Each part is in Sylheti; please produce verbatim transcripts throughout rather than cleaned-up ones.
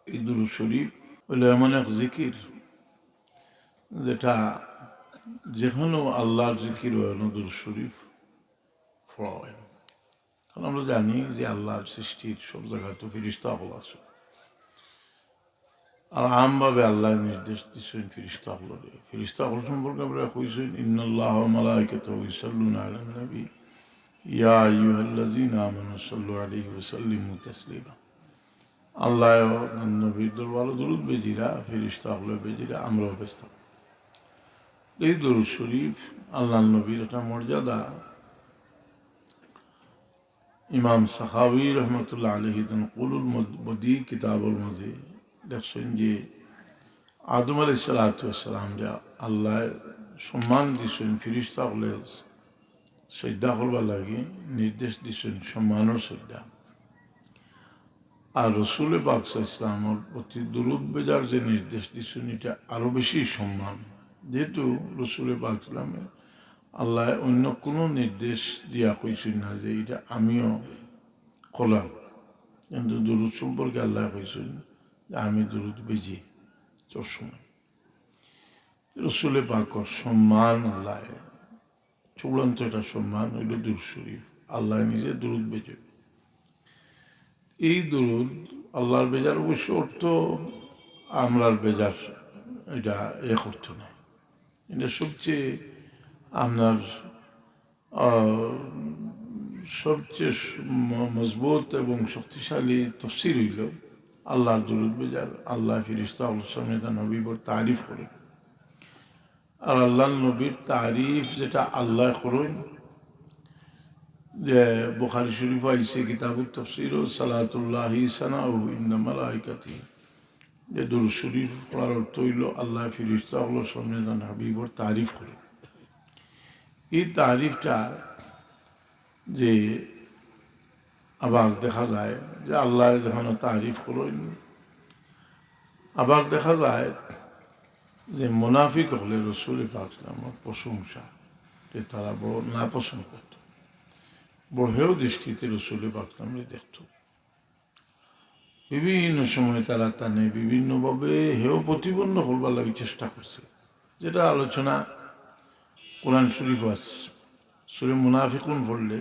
এই দুরূদ শরীফ অইলো এমন এক জিকির, যেটা যেখানো আল্লাহর জিকির অয়, অনো দুরূদ শরীফ পড়া অয়। কারণ আমরা জানি যে আল্লাহর সৃষ্টির সব জাগাত তো ফিরিস্তা অকল আছে। আর আমভাবে আল্লায় নির্দেশ দিছইন ফিরিস্তা অকলরে। ফিরিস্তা অকল সম্পর্কে আমরা কইছইন, "ইন্নাল্লাহা ওয়া মালাইকাতাহু ইউসাল্লুনা আলান নবী, ইয়া আইয়ুহাল্লাযীনা আমানু সাল্লু আলাইহি ওয়া সাল্লিমু তাসলিমা।" আল্লায় নবীর দরবারো দুরূদ বেজিরা, ফিরিস্তা অকলে বেজিরা, আমরাও বেজতাম। এই দুরূদ শরীফ আল্লাহর নবীর একটা মর্যাদা। ইমাম সাখাউয়ি রহমতুল্লাহ আলাইহি তান কৌলুল মদ-, বদী কিতাবর মাঝে লেখছইন যে আদম আলাইহিস সালাতু ওয়াস সালামরে আল্লায় সম্মান দিছইন, ফিরিস্তা অকলে সইজদা করবার লাগি নির্দেশ দিছইন, সম্মানর সইজদা। আর রসুলে পাক সাল্লাল্লাহু আলাইহি ওয়াসাল্লামর প্রতি দুরূদ বেজার যে নির্দেশ দিছইন, ইটা আরো বেশি সম্মান। যেহেতু রসুলে পাক সাল্লামে আল্লায় অন্য কুনু নির্দেশ দিয়া কইছইন না যে ইটা আমিও করলাম, কিন্তু দুরূদ সম্পর্কে আল্লায় কইছইন যে আমি দুরূদ বেজি সবসময়। রসুলে পাকর সম্মান আল্লায় চূড়ান্ত একটা সম্মান অইলো দুরূদ শরীফ, আল্লায় নিজে দুরূদ বেজইন। এই দুরূদ আল্লাহর বেজার অবশ্য অর্থ আমরার বেজার, ইটা এক অর্থ নায়। ইটা সবচেয়ে আপনার, আহ, সবচেয়ে স-, ম-, মজবুত এবং শক্তিশালী তফসির অইলো আল্লাহর দুরূদ বেজার, আল্লায় ফিরিস্তা অকলর সামনে তান হাবিবর তারিফ করইন। আর আল্লাহর নবীর তারিফ যেটা আল্লায় করইন, যে বুখারী শরীফো আইছে, কিতাবুত তাফসীর, "সালাতুল্লাহি সানাউহু ইনদা মালাইকাতিহি", যে দুরূদ শরীফ পড়ার অর্থ অইলো আল্লায় ফিরিস্তা অকলর সামনে তান হাবিবর তারিফ করইন। এই তারিফটা যে আবার দেখা যায় যে আল্লায় যেখানো তারিফ করইন, আবার দেখা যায় যে মুনাফিক অকলে রসুলে পাক সাল্লাল্লাহু আলাইহি ওয়াসাল্লামর প্রশংসা, যে তারা বড় নাপছন্দ করত, বড় হেয় দৃষ্টিতে রসুলে পাক সাল্লাল্লাহু আলাইহি ওয়াসাল্লামরে দেখত। বিভিন্ন সময় তারা তানে বিভিন্নভাবে হেয় প্রতিপন্ন করবার লাগি চেষ্টা করছে, যেটা আলোচনা কোরআন শরীফো আছে। সূরা মুনাফিকুন পড়লে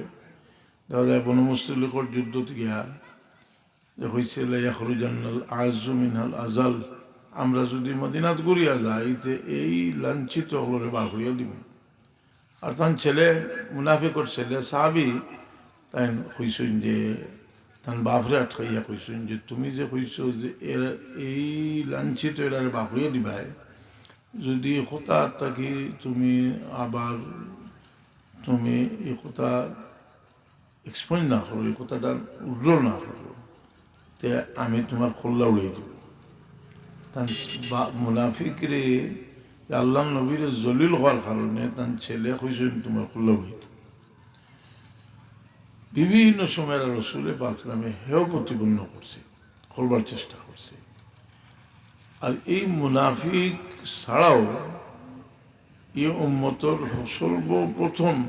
দেখা যায় বনু মুস্তলিকর যুদ্ধত গিয়া যে কইছে, "লা ইয়াখরুজান্নাল আ'আজ্জু মিনহাল আযাল", আমরা যদি মদিনাত ঘুরিয়া যাই, তে এই লাঞ্ছিত অকলরে বার করিয়া দিমু। আর তান ছেলে, মুনাফিকর ছেলে, সাহাবী, তাইন কইছইন যে, তান বাফরে আটকাইয়া কইছইন যে, "তুমি যে কইছো যে এরা, এই লাঞ্ছিত এরারে বার করিয়া দিবায়, যদি কথা থাকি তুমি আবার, তুমি এই কথা explain না করো, এই কথাটা উইথড্র না করো, তে আমি তুমার কল্লা উড়াই দিমু।" তান বা-, মুনাফিকরে, আল্লাহর নবীরে জলিল হওয়ার কারণে তান ছেলে কইছইন, "তুমার কল্লা উড়াই দিমু।" বিভিন্ন সময় এরা রসুলে পাক সাল্লাল্লাহু আলাইহি ওয়াসাল্লামে হেয় প্রতিপন্ন করছে, করবার চেষ্টা করছে। আর এই মুনাফিক ছাড়াও এই উম্মতর সর্বপ্রথম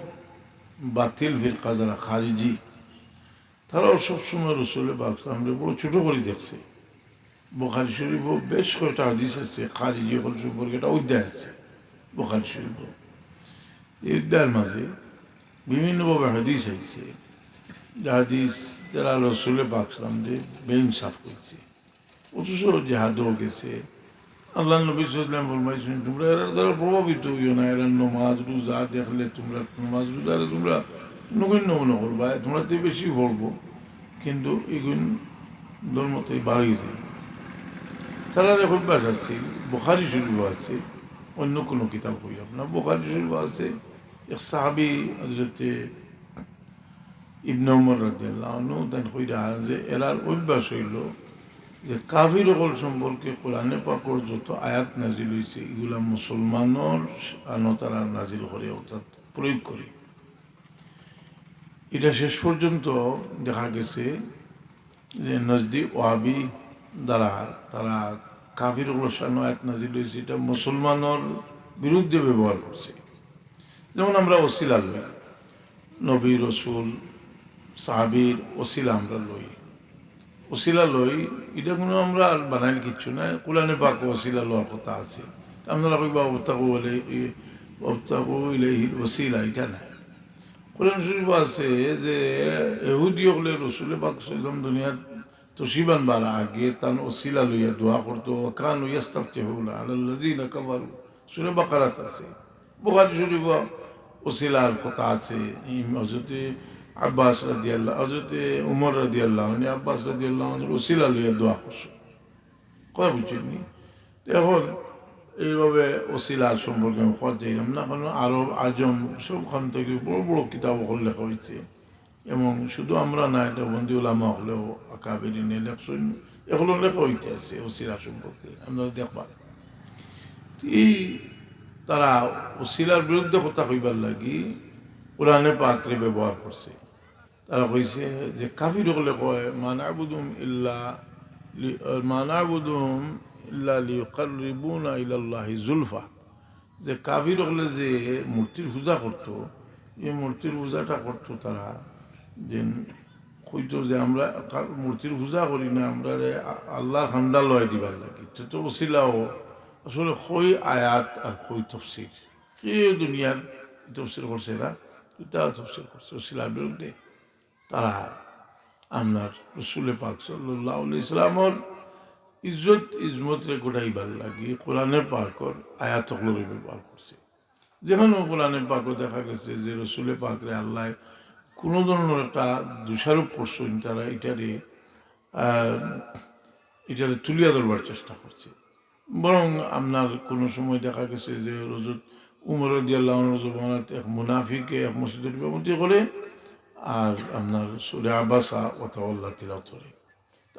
বাতিল ফিরকা যারা খারিজি, তারাও সবসময় রসুলে পাক সাল্লাল্লাহু আলাইহি ওয়াসাল্লামরে বড় ছোট করি দেখছে। বুখারী শরীফো বেশ কয়টা হাদিস আছে, খারিজি অকল সম্পর্কে একটা অধ্যায় আছে বুখারী শরীফো। এই অধ্যায়ের মাঝে বিভিন্নভাবে হাদিস আইছে, যে হাদিস তারা রসুলে পাক সাল্লাল্লাহু আলাইহি ওয়াসাল্লামরে বেইনসাফ কইছে। অথচ জেহাদও গেছে। আল্লাহর নবী সাল্লাল্লাহু আলাইহি ওয়াসাল্লাম ফরমাইছইন, "তুমরা এরার দ্বারা প্রভাবিত অইও না, এরার নমাজ রোজা দেখলে তুমরা নমাজ রোজারে তুমরা নগণ্য মনো করবায়, তুমরা তে বেশি পড়বো, কিন্তু ইগুন ধর্মতে বাড়ি যায়।" তারার এক অভ্যাস আছে, বুখারী শরীফো আছে, অন্য কুনু কিতাব কইলাম না, বুখারী শরীফো আছে। এক সাহাবী হযরতে ইবনে ওমর রাদিয়াল্লাহু আনহু তাইন কইরা যে এরার অভ্যাস অইলো যে কাফির অকল সম্পর্কে কোরআনে পাকর যত আয়াত নাজিল অইছে, ইগুলা মুসলমানর শানো তারা নাজিল করে, অর্থাৎ প্রয়োগ করে। ইটা শেষ পর্যন্ত দেখা গেছে যে নজদি ওয়াহাবি দ্বারা তারা কাফির অকলর শানো আয়াত নাজিল অইছে, ইটা মুসলমানর বিরুদ্ধে ব্যবহার করছে। যেমন আমরা ওসিলা লই, নবী, রসুল, সাহাবীর ওসিলা আমরা লই। ওসিলা লই, ইটা কুনু আমরা আর বানাইল কিচ্ছু নায়। কোরআনে পাকো ওসিলা লওয়ার কথা আছে। আপনারা কইবা "ওয়াবতাগু ইলাই-, ওয়াবতাগু ইলাইহিল ওয়াসিলা", ইটা নায়। কোরআন শরীফো আছে যে ইহুদি অকলে রসুলে পাক সাল্লাল্লাহু আলাইহি ওয়াসাল্লাম দুনিয়াত তশরিফ আনবার আগে তান ওসিলা লইয়া দোয়া করতো, "ওয়া কানু ইয়াস্তাফতিহুনা আলাল্লাযিনা কাফারু।" সূরা বাকারাত আছে। বুখারী শরীফো ওসিলার কথা আছে। এই হযরতে আব্বাস রাদিয়াল্লাহু, হযরতে উমর রাদিয়াল্লাহু আনহু, আব্বাস রাদিয়াল্লাহু আনহুর ওসিলা লইয়া দোয়া করছে। কথা বুঝছেন নি? তো এখন এইভাবে ওসিলার সম্পর্কে আমি কথা দিলাম না, কারণ আরব, আজম সবখান থেকে বড় বড় কিতাব অকল লেখা হইছে। এবং শুধু আমরা না, এটা বন্দি উলামা অকলেও, আকাবেরিনে লেখছইন, এগুলো লেখা হইতে আছে ওসিলা সম্পর্কে, আপনারা দেখবা। এই তারা ওসিলার বিরুদ্ধে কথা কইবার লাগি কোরআনে পাকরে ব্যবহার করছে। তারা কইছে যে কাফির অকলে কয়, "মা না'বুদুহুম ইল্লা লি-, মা না'বুদুহুম ইল্লা লিয়ুকাররিবুনা ইলাল্লাহি যুলফা।" যে কাফির অকলে যে মূর্তির পূজা করতো, এই মূর্তির পূজাটা করতো তারা, যে কইতো যে আমরা কা-, মূর্তির পূজা করি না, আমরারে আ-, আল্লাহর কান্দাত লওয়াই দিবার লাগি। তো, তো ওসিলাও আসলে কই আয়াত আর কই তফসির? কেউ দুনিয়ার তফসির করছে না, কিতা তফসির করছে ওসিলার বিরুদ্ধে? তারা আপনার রসুলে পাক সাল্লাল্লাহু আলাইহি ওয়াসাল্লামর ইজ্জত ইজমতরে ঘটাইবার লাগি কোরআনে পাকর আয়াত অকলরে ব্যবহার করছে। যেখানো কোরআনে পাকো দেখা গেছে যে রসুলে পাকরে আল্লায় কোনো ধরনের একটা দোষারোপ করছইন, তারা ইটারে, আহ, ইটারে তুলিয়া ধরবার চেষ্টা করছে। বরং আপনার কোনো সময় দেখা গেছে যে হযরত উমর রাদিয়াল্লাহু আনহুর জমানাত এক মুনাফিকে এক মসজিদর ইমামতি করে, আর আপনার সূরা আবাসা ওয়া তাওয়াল্লা তিলাওয়াত করে।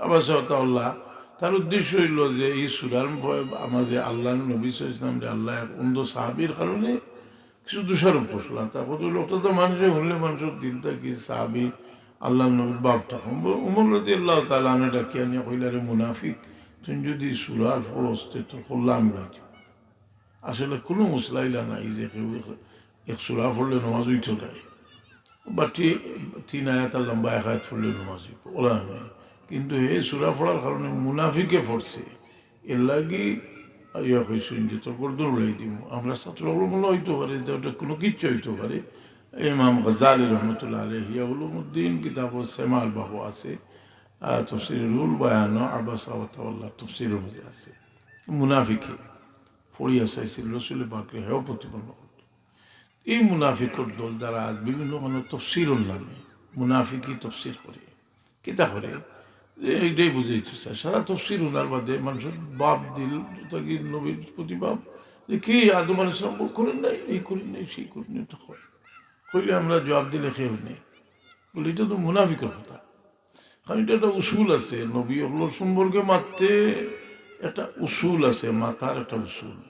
আবাসা ওয়া তাওয়াল্লা, তার উদ্দেশ্য হইল যে এই সূরার ভ-, মাঝে আল্লাহর নবী সাল্লাল্লাহু আলাইহি ওয়াসাল্লামরে আল্লায় এক অন্ধ সাহাবীর কারণে কিছু দোষারোপ করছিলা। তারপর তো লোকটা তো মানুষে শুনলে মানুষর দিল থাকি সাহাবী আল্লাহর নবীর বাপটা। উমর, উমর রাদিয়াল্লাহু তাআলা আনহু ডাকিয়া নিয়া কইলা, "রে মুনাফিক, তুই যদি সূরার ফরজ তে তোর কল্লা আমি লই দিমু।" আসলে কোনো মসলা ইলা নাই যে কেউ এক, এক সূরা পড়লে নামাজ হইতো নায়, বা তি-, তিন আয়াত আর লম্বা এক আয়াত পড়লে নামাজ হইতো, ওলা নাই। কিন্তু হে সূরা পড়ার কারণে মুনাফিকে পড়ছে, এর লাগি ইয়া কইছইন যে তোর গর্দন উড়াই দিমু। আমরা ছাত্র অকল মনে হইতো পারে, এটা ওটা কোনো কিচ্ছু হইতো পারে। ইমাম গাজালী রহমতুল্লাহ আলাইহি ইয়া উলুমুদ্দিন কিতাব সেমাল বাবু আছে, আহ, তফসির রুহুল বায়ান, আবাসা ওয়া তাওয়াল্লা তফসিরের মধ্যে আছে। মুনাফিকে ফড়িয়া চাইছিল রসুল পাকরে হেও প্রতিপন্ন করত। এই মুনাফিকর দল যারা আজ বিভিন্ন কোনো তফসিরর নামে মুনাফিকি তফসির করে, কিতা করে? যে এইটাই বুঝাইতে চায়। সারা তফসির হুনার বাদে মানুষর বাপ দিল, তাকে নবীর প্রতি বাপ, যে কি আদম আলাইহিস সালাম ভুল করেন নাই, এই করেন নাই, সেই করেন নাই, এটা কয়। কইলে আমরা জবাব দিলে কেউ নেই। বলে, "এটা তো মুনাফিকর কথা।" কারণ এটা একটা উসুল আছে, নবী অকলর সম্পর্কে মাততে একটা উসুল আছে, মাতার একটা উসুল।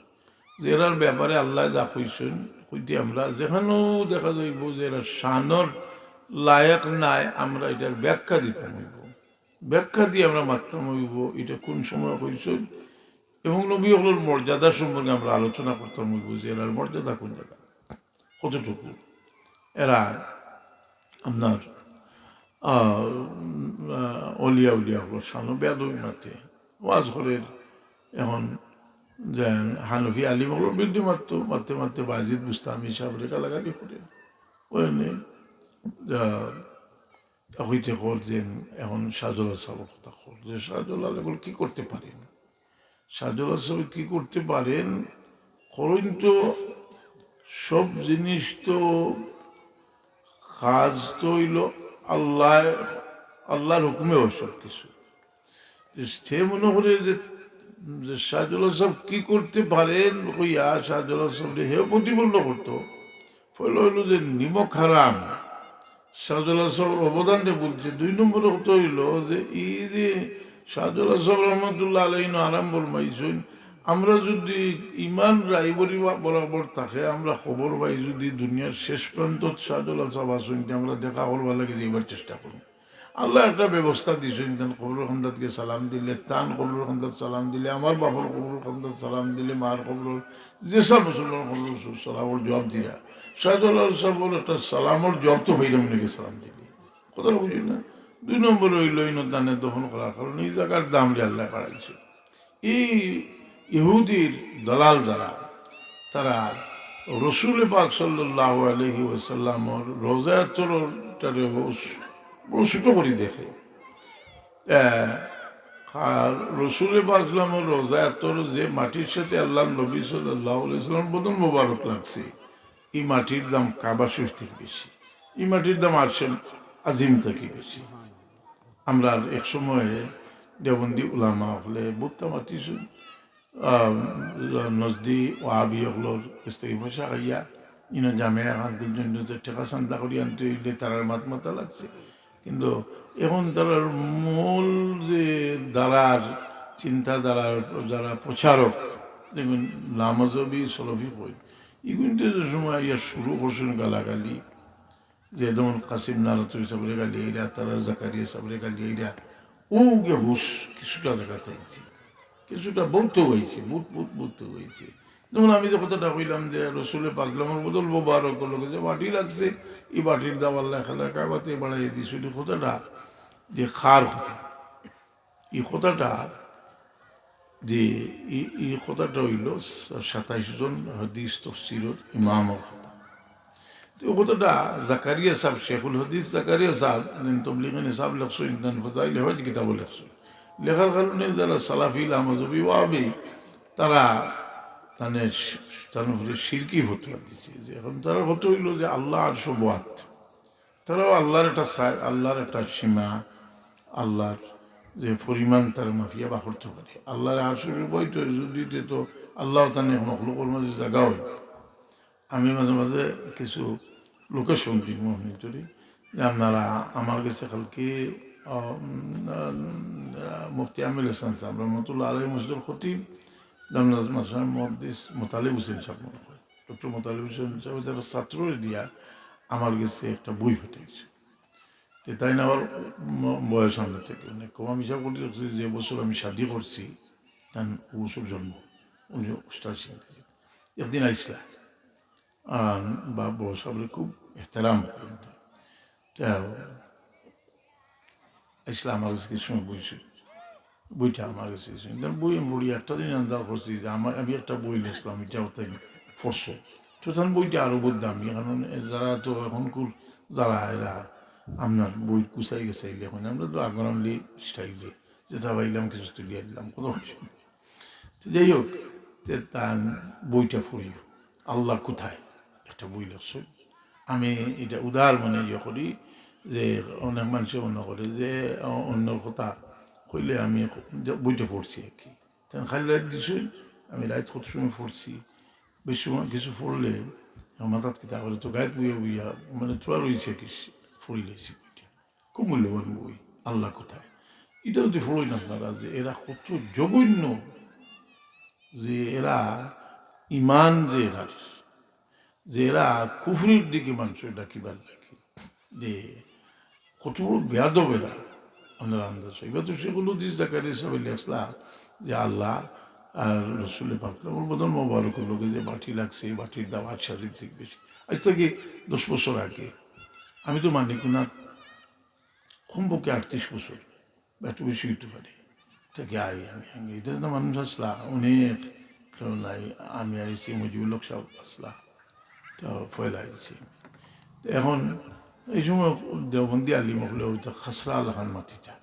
যে এরার ব্যাপারে আল্লায় যা কইছইন, কইতে আমরা যেখানেও দেখা যাইব যে এরা শানর লায়েক নায়, আমরা এটার ব্যাখ্যা দিতাম হইব। ব্যাখ্যা দিয়ে আমরা মাততাম হইব, এটা কোন সময় কইছইন, এবং নবী অকলর মর্যাদা সম্পর্কে আমরা আলোচনা করতাম হইব যে এরার মর্যাদা কোন জায়গা, কতটুকু এরা আপনার, আহ, উম, আহ, অলিয়া উলিয়া অকলর শানো বেয়াদবি মাতে, ওয়াজ করের। এখন যেন হানফি আলিম অকলর বিরুদ্ধে মাততো, মাততে মাততে বায়েজিদ বুস্তামি সাবরে গালাগালি করে। ওই নিয়ে যা হইতে কর যে এখন শাহজালাল সাবর কথা কর, যে শাহজালাল এখন কি করতে পারেন? শাহজালাল সাব কি করতে পারেন? করইন তো, সব জিনিস তো, কাজ তো হইল আল্লাহ, আল্লাহর হুকুমে হয় সব কিছু। তো সে মনে করে যে, যে শাহজালাল সাব কি করতে পারেন কইয়া শাহজালাল সাবরে হেও প্রতিপন্ন করতো। পয়লা হইল যে নিমক হারাম, শাহজালাল সাবর অবদানটা বলছে। দুই নম্বরে কথা হইল যে এই যে শাহজালাল সাব রহমতুল্লাহ আলাইহি আরাম ফরমাইছইন, আমরা যদি ইমান রাইবরি বা-, বরাবর থাকে, আমরা খবর পাই যদি দুনিয়ার শেষ প্রান্তত শাহজালাল সাব আছইন, তে আমরা দেখা করবার লাগি যাইবার চেষ্টা করব। আল্লাহ একটা ব্যবস্থা দিছইন, তান কবরর কান্দাত গিয়া সালাম দিলে, তান কবরর কান্দাত সালাম দিলে, আমার বাপর কবরর কান্দাত সালাম দিলে, মার কবরর, যে সব মুসলমান কবরর সালামর জবাব দিলা। শাহজালাল সাবর একটা সালামর জবাব তো পাইলাম নাকি সালাম দিলে? কথা বুঝি না? দুই নম্বর অইলো, ইনো তানে দফন করার কারণে ই জাগার দামরে আল্লায় বাড়াইছে। ই ইহুদির দালাল যারা, তারা রসুল পাক সাল্লাল্লাহু আলাইহি ওয়াসাল্লামর রওজা আতহরটারে বড় ছোট করি দেখে। আহ, আর রসুল পাক সাল্লামর রওজা আতহর যে মাটির সাথে আল্লাহর নবী সাল্লাল্লাহু আলাইহি ওয়াসাল্লামর বদন মোবারক লাগছে, ই মাটির দাম কাবা শরীফ থাকি বেশি, ই মাটির দাম আরশে আজিম থাকি বেশি। আমরার এক সময় দেওবন্দি উলামা অকলে বউততা মাতিছইন, আহ, নজদি ওয়াহাবি অকলর গেছ থাকি পয়সা খাইয়া, ইনো জামেয়া খান পর্যন্ত টেকা চান্দা করি আনতে অইলে তারার মাত মাতা লাগছে। কিন্তু এখন তারার মূল যে ধারার, চিন্তাধারার যারা প্রচারক, যেগুন লামাজহাবি সলফি কইন, ইগুনতে যে সময় ইয়া শুরু করছইন গালাগালি, যে যেমন কাসিম নানুতুবি সাবরে গালি আইরা, তারার জাকারিয়া সাবরে গালি আইরা, অউ গিয়া হুশ কিছুটা জাগাত আইছে, কিছুটা বউত অইছে, বউত, বউত, বউত অইছে। যেমন আমি যে কথাটা কইলাম যে রসুলে পাক সাল্লামর বদন মোবারকর লগে যে বাটি লাগছে, ই বাটির দাম আল্লায় খাজা কাবাতে বাড়াইয়া দিছইন, ই কথাটা যে কার কথা, ই কথাটা যে ই, ই কথাটা অইলো সাতাইশ জন হাদিস তফসিরর ইমামর কথা। তো ই কথাটা জাকারিয়া সাব, শেখুল হাদিস জাকারিয়া সাব, যিনি তবলিগে নিসাব লেখছইন, তান ফজাইলে হজ কিতাবও লেখছইন। লেখার কারণে যারা সালাফি, লামাজহাবি, ওয়াহাবি, তারা তানে শি-, তান উপরে শিরকি ফতোয়া দিছে। যে এখন তারার কথা অইলো যে আল্লাহ আরশো বওয়াত, তারাও আল্লাহর একটা সা-, আল্লাহর একটা সীমা, আল্লাহর যে পরিমাণ তারা মাপিয়া বার করতে পারে। আল্লাহর আরশর উপরে তো যদি দিতে তো আল্লাহ তানে মখলুকর মাঝে জাগা অইল। আমি মাঝে মাঝে কিছু লোকেশন দিমু মনে করি যে আপনারা আমার গেছে কালকে, আহ, উম, আহ, মুফতি আমির হোসেন সাব রহমতুল্লাহ আলাইহি মসজিদর খতিব, জামনাজ মাসায় মুহাদ্দিস মোতালেব হোসেন সাব মনে হয়, ডক্টর মোতালেব হোসেন সাব তারা ছাত্ররে দিয়া আমার গেছে একটা বই পাঠাইছে। তে তাইন আমার ম-, বয়স আমার থাকি অনেক কম। আমি হিসাব করি দেখছি যে বছর আমি শাদি করছি, তান অউ বছর জন্ম, উনিশশো অষ্টাশি ইংরেজি। একদিন আইসলা, আহ, বা বড় সাবরে খুব এহতেরাম করইন। তে আইসলা আমার গেছে কিছু সময় বইছে, বইটা আমার গেছে গেছে। তার বই আমি পড়ি, একটা দিন আন্দাজ করছি যে আমার, আমি একটা বই লেখছিলাম, ইটা তাইন পড়ছে। তো তান বইটা আরো বউত দামি, কারণ এ যারা তো এখনকুর যারা এরা আপনার বই কুচাই গেছে, লেখন আমরা তো আগরামলি স্টাইলে যেটা পাইলাম কিছু তুলিয়া দিলাম, কত অইছে। তো যাই হোক, তে তান বইটা পড়ি, আল্লাহ কোথায় একটা বই লেখছে। আমি ইটা উদার মনে ইয়ে করি যে অনেক মানষে মনে করে যে অ-, অন্যর কথা কইলে আমি যে বইটা পড়ছি আর কি। তাইন খালি রাইত দিছইন, আমি রাইত কত সময় পড়ছি, বেশি সময় কিছু পড়লে আমার মাথাত কিতা করে তো গায়েত বইয়া বইয়া মানে থুয়া রইছে কি পড়ি লাইছি বইটা। খুব মূল্যবান বই, আল্লাহ কোথায়। ইটা যদি পড়ইন আপনারা যে এরা কত জঘন্য, যে এরা ইমান যে এরা, যে এরা কুফরির দিকে মানষরে ডাকিবার লাগি, যে কত বড় বেয়াদব এরা, আপনারা আন্দাজ হয়। এবার তো শেখুল হাদিস জাকারিয়া সাবে লেখলা যে আল্লাহ আর রসুল পাক, ওর বদন মোবারকর লগে যে বাটি লাগছে, এই বাটির দাম আরশে আজিম থাকি বেশি। আইজ থাকি দশ বছর আগে, আমি তো মানি না, কমপক্ষে আটত্রিশ বছর, একটু বেশি অইতে পারে। থাকি আই আমি, আমি, ইটা তো মানুষ আছলা, অনেক কেউ নাই, আমি আইছি, মুজিবুল হক সাব আছলা, তো পয়লা আইছি। তো এখন এই সময় দেওবন্দি আলিম অকলে অইতো খাসরা লাখান মাতিতা।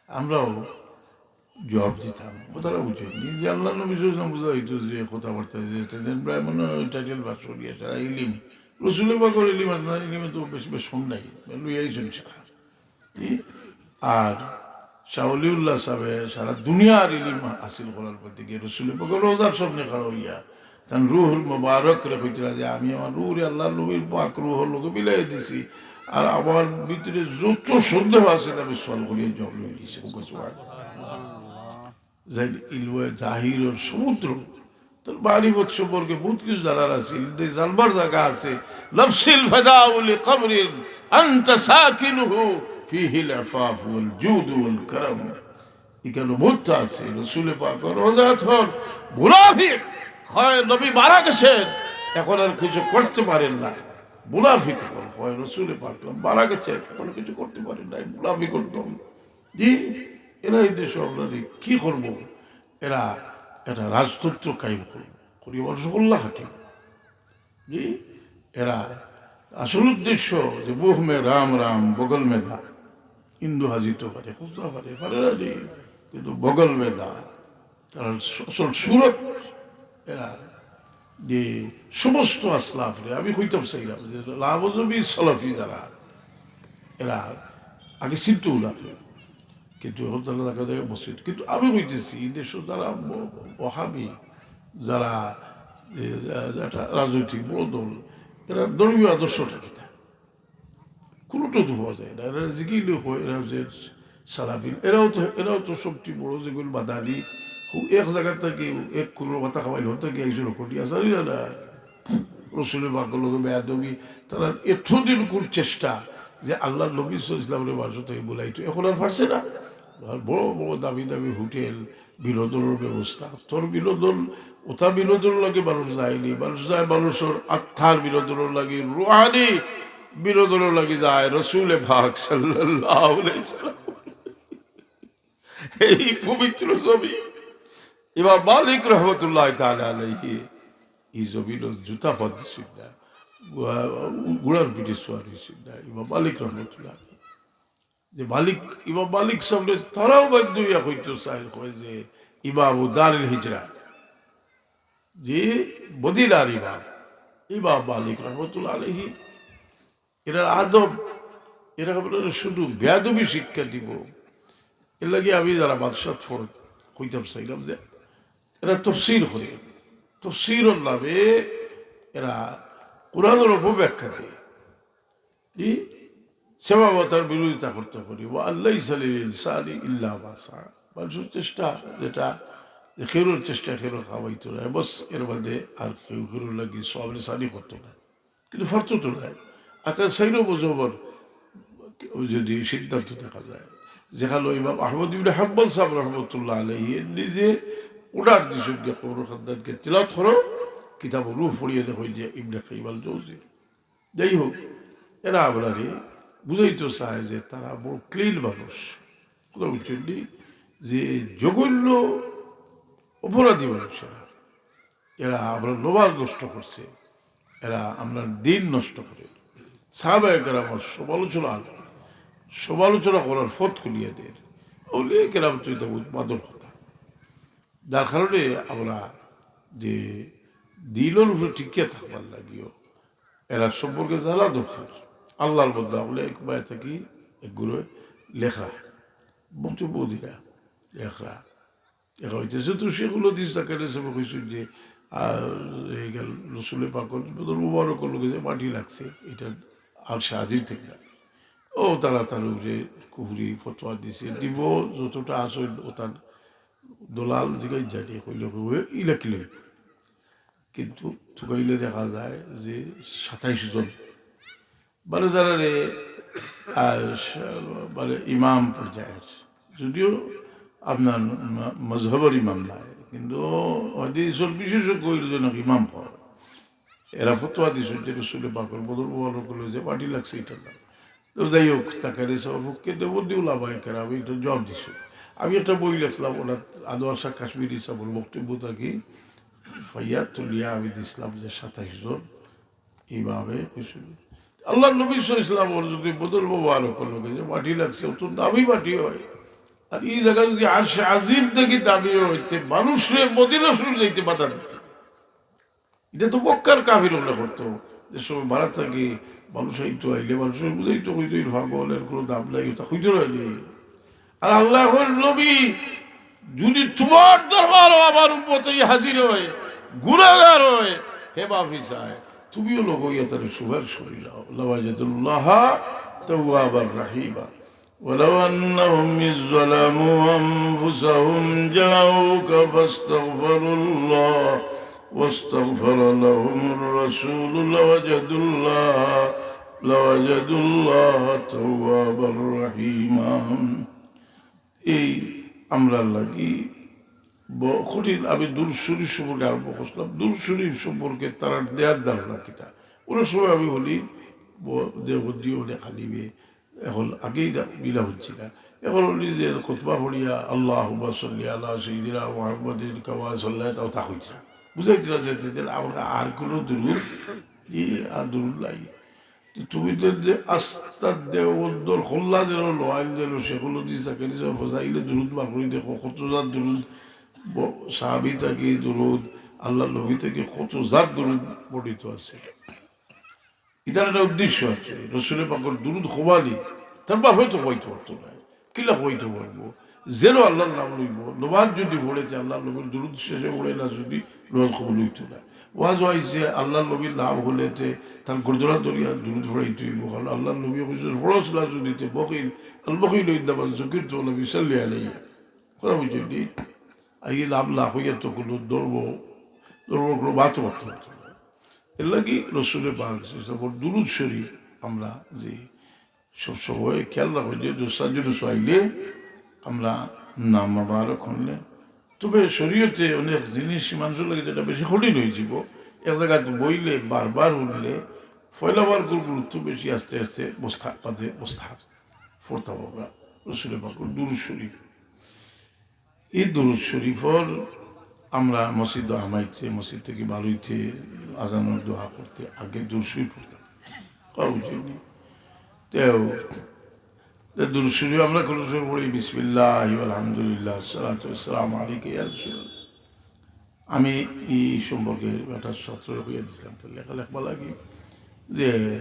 আমরাও জবাব দিতাম, কথাটা বুঝছইন নি? যে আল্লাহর নবী সাল্লাল্লাহু আলাইহি ওয়াসাল্লাম বুঝা অইতো যে কথাবার্তা যে এটা যেন প্রায় মনে হয় টাইটেল পাস করিয়া সারা ইলিম, রসুল পাকর ইলিম আর না, ইলিমে তো বেশ, বেশ কম নাই, লইয়া আইছইন সারা। জি? আর শাহ ওলিউল্লাহ সাবে সারা দুনিয়ার ইলিম হাসিল করার পর দিকে রসুল পাকর রওজার সামনে খাড়া অইয়া তান রুহুল মোবারকরে কইতরা যে আমি আমার রুহুরে আল্লাহর নবীর পাক রুহুর লগে মিলাই দিছি, আর আমার ভিতরে যত সন্দেহ আছে আমি সলভ করিয়া জবাব লই দিছি। ওকে সুবহান। যাই ইলমে জাহিরর সমুদ্র, তার মারিফত সম্পর্কে বহুত কিছু জানার আছিল। যে জানবার জাগা আছে, নাফসিল ফাদাউ লিকামরিন আনতা সাকিনুহু ফিহিল আফাফ ওয়াল জুদ ওয়াল কারাম। ইখানো বহুত আছে। রসুল পাকর রওজাত হন মুনাফিক হয়, নবী মারা গেছেন, এখন আর কিছু করতে পারেন না। মুনাফিক অকল, কয় রসুলে পাক মারা গেছে, এখনো কিছু করতে পারে নাই, মুনাফিক অকল। জি, এরা এই দেশো আপনার কি করবো? এরা একটা রাজতন্ত্র কায়েম করবো, করিয়া মানুষ কল্লা খাটি। জি, এরা আসল উদ্দেশ্য যে মুখ মে রাম রাম, বগল মে দা, হিন্দু হাজির তো পারে, খুঁজতে পারে, পারে না নি, কিন্তু বগল মে দা, তারা আসল সুরত এরা যে সমস্ত আসলাফরে আমি কইতাম চাইলাম যে লাভজবি সালাফি যারা, এরা আগে চিনতেও লাগে, কিন্তু এখন তারা দেখা যায় মসজিদ। কিন্তু আমি কইতেছি, এই দেশো যারা ব-, ওহাবি, যারা, এ, একটা রাজনৈতিক বড় দল, এরা ধর্মীয় আদর্শটা কিতা? কোনোটা তো হওয়া যায় না। এরা যেগুলো হয়, এরা যে সালাফিন, এরাও তো, এরাও তো সবচেয়ে বড় যেগুলো মাদানি, হু এক জায়গা থেকে, এক কোনো কথা খাওয়াইল, হতে গিয়ে একজন করিয়া জানি না, না। রসুলের বাক্য লোক বেয়াদবি, তারা এতদিন কোন চেষ্টা যে আল্লাহর নবী সাল্লাল্লাহু আলাইহি ওয়াসাল্লামরে মানুষ তাই বলাইতো, এখন আর পারছে না। আর বড় বড় দামি দামি হোটেল, বিনোদনের ব্যবস্থা, তোর বিনোদন, ওটা বিনোদন লাগে মানুষ যায়নি, মানুষ যায় মানুষের আত্মার বিনোদন লাগে, রুহানি বিনোদন লাগে যায় রসুলে পাক সাল্লাল্লাহু আলাইহি ওয়াসাল্লাম। এই পবিত্র জমিন, ইমাম মালিক রহমতুল্লাহ তাআলা আলাইহি, এই জমিন জুতা পাত দিছিল না, গুড়া-, গুড়ার পিঠে সওয়ার হয়েছিল না ইমাম মালিক রহমতুল্লাহ আলাইহি। যে মালিক, ইমাম মালিক সামনে তারাও বাধ্য হইয়া কইতে চায়, কয় যে ইমাম দারিল হিজরা, যে মদিনার ইমাম, ইমাম মালিক রহমতুল্লাহ আলাইহি, এরা আদব, এরা আপনারা শুধু বেয়াদবি শিক্ষা দিব। এর লাগি আমি যারা বাদশাহ ফোরত কইতাম চাইলাম যে এরা তফসির করে, তফসিরর নামে এরা কোরআনের অপব্যাখ্যা দেয়। কি? সেবা তার বিরোধিতা করতে পারি। ওয়া আল্লাইসা লিল ইনসানি ইল্লা মা সাআ। মানুষের চেষ্টা যেটা, যে খেরোর চেষ্টা খেরো খাওয়াইতো না, বস এর বাদে আর কেউ খেরোর লাগি সওয়াব রেসানি করতো না। কিন্তু ফারতো তো নাই। আকার সাইরও বোঝাবার যদি সিদ্ধান্ত দেখা যায়, যেখানে ইমাম আহমদ ইবনে হাম্বল সাহেব রহমতুল্লাহ আলাইহি নিজে অর্ডার দিয়েছেন যে কবর খান্দানকে তিলাওয়াত করো, কিতাব রূহ পড়িয়ে দেখো যে ইবনে কাইয়িম আল জৌজি। যাই হোক, এরা আমরারে বুঝাইতে চায় যে তারা বড় ক্লিন মানুষ। কথা বুঝছেন নি? যে জঘন্য অপরাধী মানুষ এরা। এরা আমরার নমাজ নষ্ট করছে, এরা আমরার দিন নষ্ট করে। সাহাবায়ে কেরামর সমালোচনা, সমালোচনা করার পথ খুলিয়া দের। আউলিয়া কেরাম তো এটা বহুত বাদর কথা। যার কারণে আমরা যে দিনর উপরে টিকিয়া থাকবার লাগিও এরা সম্পর্কে জানা দরকার। আল্লাহর বন্দা বলে এক বায় থাকি এক গুরু লেখরা, বক্তব্য দিরা লেখরা। এখন হইতেছে তো শেখুল হাদিস জাকারিয়া সাহেব কইছেন যে, আর এই গেল রসুলে পাকর বদল মুবারক লোকে যে মাটি লাগছে, এটা আরশে আজিম থেকে না। ও তারা তার উপরে কুহুরি ফতোয়া দিছে, দিব যতটা আসল ও তার দলাল জিগাই জানি কইলে কইবে ইলা কিলে। কিন্তু তুকাইলে দেখা যায় যে সাতাইশ জন, মানে যারা রে, আহ, স-, মানে ইমাম পর্যায়ের, যদিও আপনার ম-, মজহবর ইমাম নাই, কিন্তু হাদিসর বিশেষজ্ঞ হইল যে নাকি ইমাম হয়। এরা ফতোয়া দিছে যে রসুলে পাকর বদল বদল করলে যে মাটি লাগছে এটা না। তো যাই হোক, তাকারে সব পক্ষে দেবদি উলামায়ে কেরাম এটা জবাব দিছে। আমি একটা বই লেখলাম, ওনার আনোয়ার শাহ কাশ্মীরি সাহেবের বক্তব্য থাকি ফাইয়া তুলিয়া আমি দিছিলাম যে সাতাইশ জন এইভাবে খুশি। আল্লাহর নবী সাল্লাল্লাহু আলাইহি ওয়াসাল্লাম ওর যদি বদল মোবারক লোকে যে মাটি লাগছে, অত্যন্ত দামি মাটি হয়। আর এই জায়গা যদি আরশে আজিম থেকে দামি হইতে, মানুষরে মদিনা শরীফ যাইতে বাধা দিত। এটা তো মক্কার কাফির হলে করতো, যে সময় ভারত থাকি মানুষ আইতো, আইলে মানুষের বুঝাইতো, কইতো, "এই পাগল, এর কোনো দাম নাই", ওটা কইতো না নি। আর আল্লাহ কইল, "নবী, যদি তোমার দরবারও আমার উম্মত এই হাজির হয়, গুনাহগার হয়, হে মাফি চায়, তুমিও লগ হইয়া তার সুপারিশ করিলাও। লাওয়াজাদুল্লাহা তাওয়াবার রাহিমা।" ولو أنهم إذ ظلموا أنفسهم جاءوك فاستغفروا الله واستغفر لهم الرسول لوجدوا الله، لوجدوا الله توابا رحيما। এই আমরার লাগি ব-, কঠিন। আমি দুরূদ শরীফ সম্পর্কে আরম্ভ করছিলাম। দুরূদ শরীফ সম্পর্কে তারার দেয়ার ধারণা কিতা? অনেক সময় আমি বলি, ব-, দেওবন্দি অনেক আলিমে এখন আগেই দা-, বিলা হচ্ছি না। এখন উনি যে খুতবা পড়িয়া "আল্লাহুম্মা সাল্লি আলা সাইয়্যিদিনা মুহাম্মাদিন কামা সাল্লাইতা", তা হইছে না। বুঝাইতে না চাইতে যে আমরা আর কোনো দুরুদ, ই আর দুরুদ নাই। তো তুমি তো যে আস্তা দেওবন্দর খোল্লা যেন লোয়াইল যেন সেগুলো দিয়ে তাকে নিজের ফজাইলে দুরুদ বার করে দেখো, কত জাত দুরুদ ব-, সাহাবি থাকি দুরুদ, আল্লাহর নবী থাকি কত জাত দুরুদ বর্ণিত আছে। ইটার একটা উদ্দেশ্য আছে। রসুলে পাকর দুরুদ খোবানি, তার বাপে তো খোয়াইতে পারতো না, কিলা খোয়াইতে পারবো? যেন আল্লাহর নাম লইব, নমাজ যদি পড়ে, তে আল্লাহর নবীর দুরুদ শেষে পড়ে না, যদি নমাজ কবুল হইতো না। ওয়াজ হয়েছে, আল্লাহর নবীর নাম হলে তে তার গর্দনা ধরিয়া দুরুদ পড়াইতে হইব, কারণ আল্লাহর নবী কইছেন, "ফরজ না যদি তে বকিল, আল বকিল ইন্দামা যুকিরতু লাম ইউসাল্লি আলাইয়া।" কথা বুঝছেন নি? আর এই লাভ না হইয়া তো কোনো ধর্ম, ধর্ম কোনো বাধ্য করতে পারতো না। এর লাগি রসুলে পাক সাল্লাল্লাহু আলাইহি ওয়াসাল্লাম দুরুদ শরীফ আমরা যে সব সময় খেয়াল রাখো যে দোস্তা জুলুস আইলে আমরা নাম মোবারক হইলে, তবে শরীয়তে অনেক জিনিস মানুষের লাগে যেটা বেশি কঠিন হয়ে যাব। এক জায়গায় বইলে বারবার উঠলে পয়লা বার গুরু-, গুরুত্ব বেশি, আস্তে আস্তে বস্তা পাতে বস্তা পড়তাম আমরা রসুলে পাকর দুরুদ শরীফ। এই দুরুদ শরীফর আমরা মসজিদ হামাইতে, মসজিদ থেকে বারইতে, আজানের দোয়া করতে আগে দুরুদ শরীফ পড়তাম। কথা বুঝছেন নি? তেও, তে দুরুদ শরীফ আমরা কোনো সময় পড়ি, "বিসমিল্লাহি ওয়াল হামদুলিল্লাহ, সালাতু ওয়াসসালামু আলাইকা ইয়া রাসূলুল্লাহ।" আমি এই সম্পর্কে একটা ছাত্র হইয়া দিছিলাম, একটা লেখা লেখবা লাগি যে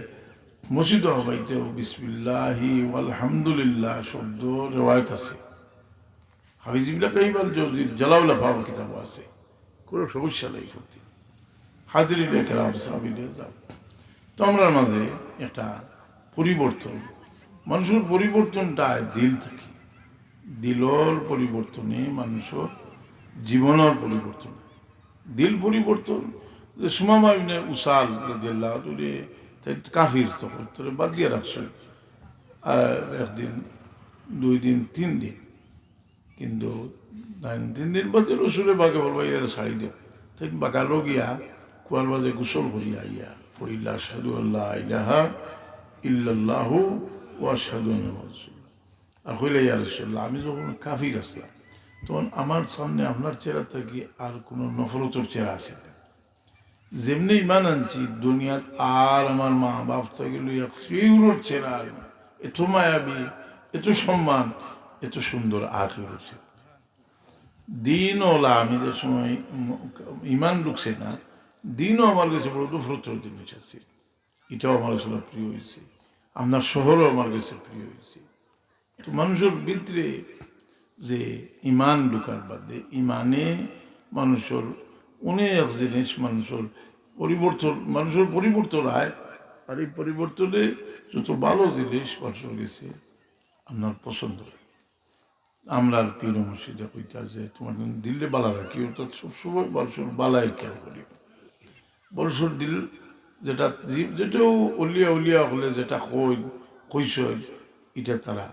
মসজিদ হামাইতেও বিসমিল্লাহি ওয়াল হামদুলিল্লাহ শব্দ রেওয়ায়ত আছে। হাফিজ ইবনে কাইয়িম আল জওজির জালাউল আফহাম কিতাবও আছে, কোনো সমস্যা নাই। ফুর্তি হাজিরিনে কেরাম, সাহাবীনে যাও। তো আমরার মাঝে একটা পরিবর্তন, মানুষের পরিবর্তনটা দিল থাকি, দিলর পরিবর্তনে মানুষের জীবনের পরিবর্তন। দিল পরিবর্তন, যে সুমামা ইবনে উসাল রাদিয়াল্লাহু আনহু, তাই কাফির তখন, তারে বাদ দিয়া রাখছে। আহ, একদিন, দুই দিন, তিন দিন, কিন্তু তিন দিন বাদে রসুলে পাকে বলবা, "এরা ছাড়ি দেও।" তাই বাগানো গিয়া কুয়ার মাঝে গোসল করিয়া আইয়া পড়িলা, "আশহাদু আল্লা ইলাহা ইল্লাল্লাহু ওয়া আশহাদু আন্না মুহাম্মাদার রাসূলুল্লাহ।" আর কইলা, "ইয়া রাসূলুল্লাহ, আমি যখন কাফির আছিলাম, তখন আমার সামনে আপনার চেহারা থাকি আর কোনো নফরতর চেহারা আছে না। যেমনে ইমান আনছি, দুনিয়াত আর আমার মা বাপ থাকি লইয়া কেউরর চেহারা আর না। এত মায়াবী, এত সম্মান, এত সুন্দর আর কেউরর চেহারা।" দিন ওলা আমি যে সময় ইম-, ইমান ঢুকছে না, দিনও আমার কাছে বড় নফরতর জিনিস আছে। এটাও আমার কাছে প্রিয় হয়েছে, আপনার শহরও আমার কাছে প্রিয় হয়েছে। তো মানুষের ভিতরে যে ইমান ঢুকার বাদে, ইমানে মানুষের অনেক জিনিস মানুষের পরিবর্তন, মানুষের পরিবর্তন হয়। আর এই পরিবর্তনে যত ভালো জিনিস মানুষের গেছে আপনার পছন্দ হয়। আমরার পীর মুর্শিদে কইতা যে, "তোমার দিলরে বালা রাখি", অর্থাৎ সবসময় মানুষের বালায় খেয়াল করি। মানুষের দিল যেটা, যে-, যেটাও অলিয়া, অলিয়া হলে যেটা কই, কইসই, এটা তারা,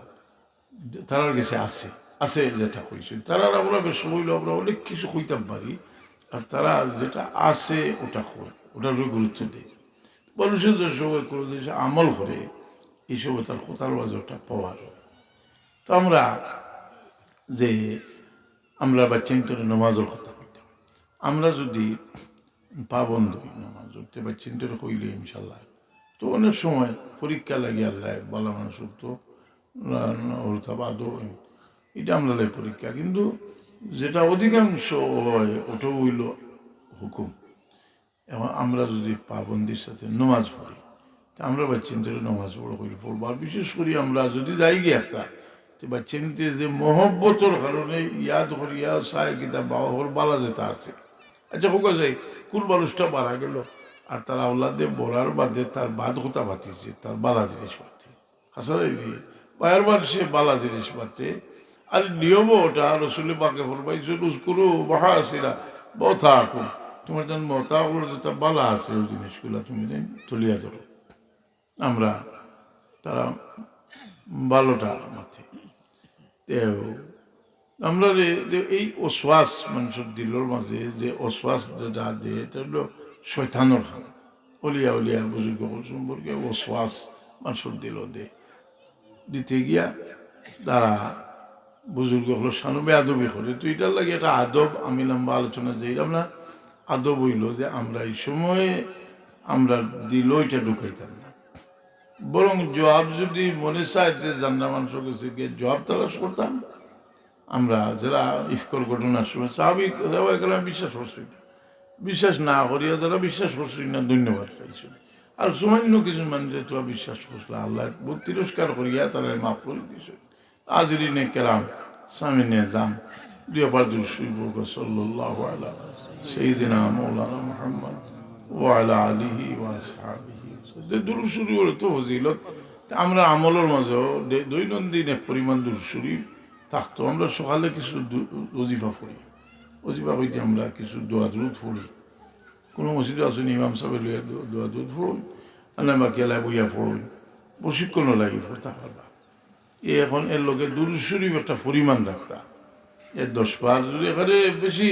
তারার গেছে আছে, আছে যেটা কইসই। তারার আমরা বেশ সময় হইলো আমরা অনেক কিছু কইতাম পারি, আর তারা যেটা আছে ওটা কই, ওটার উপরে গুরুত্ব দেয়। মানুষের যে সময় কোনো জিনিস আমল করে, এই সময় তার কথার মাঝে ওটা পাওয়ার। তো আমরা যে, আমরা বাচ্চাইন্তরে নমাজর কথা কইতাম, আমরা যদি পাবন্দ হই নমাজর, তে বাচ্চাইন্তরে কইলে ইনশাল্লাহ, তো অনেক সময় পরীক্ষা লাগে আল্লাহ, বালা মানুষের তো, আহ, হলতা বাদও হয়। এটা আমরা লাই পরীক্ষা, কিন্তু যেটা অধিকাংশ হয়, ওটাও হইল হুকুম। এবং আমরা যদি পাবন্দির সাথে নমাজ পড়ি, তা আমরা বাচ্চাইন্তরে নমাজ পড়ো করি পড়বো। আর বিশেষ করি আমরা যদি যাই গিয়ে একটা, তো বাচ্চাইন্তে যে মহব্বতর কারণে ইয়াদ করিয়া চায় কিতা বাবা হল বালা যেটা আছে। আচ্ছা, হোক আছে, কোন মানুষটা মারা গেল, আর তার আওলাদে বলার বাদে তার বাদ কথা পাতিছে, তার বালা জিনিস পাতে। হাসান আলী, বায়ার মানুষে বালা জিনিস পাতে। আর নিয়মও ওটা, রসুলে পাকে ফরমাইছেন, "উজকুরু মাহাসিনা মাওতাকুম।" তোমার যেন মতা অকলর যেটা বালা আছে, ওই জিনিসগুলা তুমি যেন তুলিয়া ধরো। আমরা তারা ভালোটা মাতে। তেও আমরা রে, যে এই ওয়াসওয়াস মানুষের দিলর মাঝে যে ওয়াসওয়াস যেটা দেয়, এটা হলো শয়তানর কাম। অলিয়া উলিয়া বুজুর্গ অকল সম্পর্কে ওয়াসওয়াস মানষর দিলো দে। দিতে গিয়া তারা বুজুর্গ অকলর শানো বেয়াদবি করে। তো ইটার লাগি একটা আদব, আমি লম্বা আলোচনা যাইরাম না। আদব অইলো যে আমরা ই সময় আমরা দিলো ইটা ঢুকাইতাম না, বরং জবাব যুদি মনে চায় যে জানা মানষর গেছে গিয়া জবাব তালাশ করতাম। আমরা যেরা ইফকর ঘটনার সময় সাহাবী, সাহাবায়ে কেরাম বিশ্বাস করছইন না, বিশ্বাস না করিয়া যেরা বিশ্বাস করছইন না, ধন্যবাদ পাইছইন। আর সামান্য কিছু মানুষে তো বিশ্বাস করছিল, আল্লায় বহুত তিরস্কার করিয়া তারারে মাফ করি দিছইন। হাজিরিনে কেরাম, সামিনে জাম, দুইবার দুরূদ শরীফ পড়ুক্কা, সাল্লাল্লাহু আলা সাইয়্যিদিনা মাওলানা মুহাম্মদ ওয়া আলা আলিহি ওয়া আসহাবিহি। যে দুরূদ শরীফর অত ফজিলত, তে আমরা আমলর মাঝেও দে-, দৈনন্দিন এক পরিমাণ দুরূদ শরীফ থাকতো। আমরা সকালে কিছু দু-, ওজিফা পড়ি, ওজিফা কইতে আমরা কিছু দোয়া দুরূদ পড়ি। কুনু মসজিদো আছইন, ইমাম সাবে লইয়া দো-, দোয়া দুরূদ পড়ইন, আর না বাকি আলায় বইয়া পড়ইন, প্রশিক্ষণও লাগে পড়তা পারবা। এ এখন এর লগে দুরূদ শরীফ একটা পরিমাণ রাখতা। এ দশ বার যুদি একেবারে বেশি,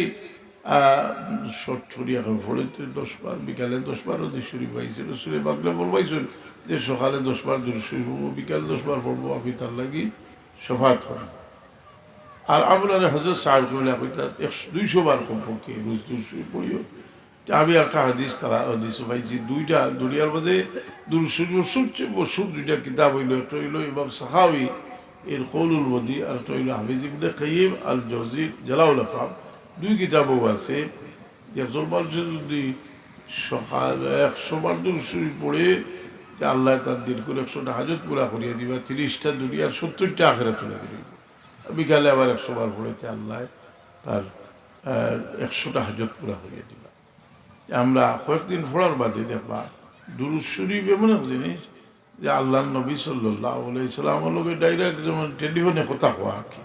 আহ, শর্ট করিয়া কেউ পড়ে, তে দশ বার, বিকালে দশ বার দুরূদ শরীফ পাইছে। রসুলে পাকে ফরমাইছইন যে সকালে দশ বার দুরূদ শরীফ পড়বো, বিকালে দশ বার পড়বো, আপনি তার লাগি শাফাআত করইন। আর আপনারে হজরত সাহেব কইলা কইতা একশো, দুইশো বার কমপক্ষে রোজ দুরূদ শরীফ পড়িও। তে আমি একটা হাদিস, তারা হাদিসও পাইছি, দুইটা দুনিয়ার মাঝে দুরূদ শরীফর সবচেয়ে মশহুর দুইটা কিতাব অইলো, একটা অইলো ইমাম সাখাবী এর কওলুল বদী, আর একটা অইলো হাফিজ ইবনে কাইয়্যিম আল জাওজীর জালাউল আফহাম। দুই কিতাবও আছে। যে একজন মানুষে যুদি সকালে একশো বার দুরূদ শরীফ পড়ে, তে আল্লায় তার দিনকুর একশোটা হাজত পুরা করিয়া দিবা, তিরিশটা দুনিয়ার, সত্তরটা আখেরাতর লাগি দিবা। বিকালে আবার একশো বার পড়ে, তে আল্লায় তার, আহ, একশোটা হাজত পুরা করিয়া দিবা। আমরা কয়েকদিন পড়ার বাদে দেখবা, দুরূদ শরীফ এমন এক জিনিস যে আল্লাহর নবী সাল্লাল্লাহু আলাইহি সাল্লামর লগে direct যেমন টেলিফোনে কথা কওয়া আর কি।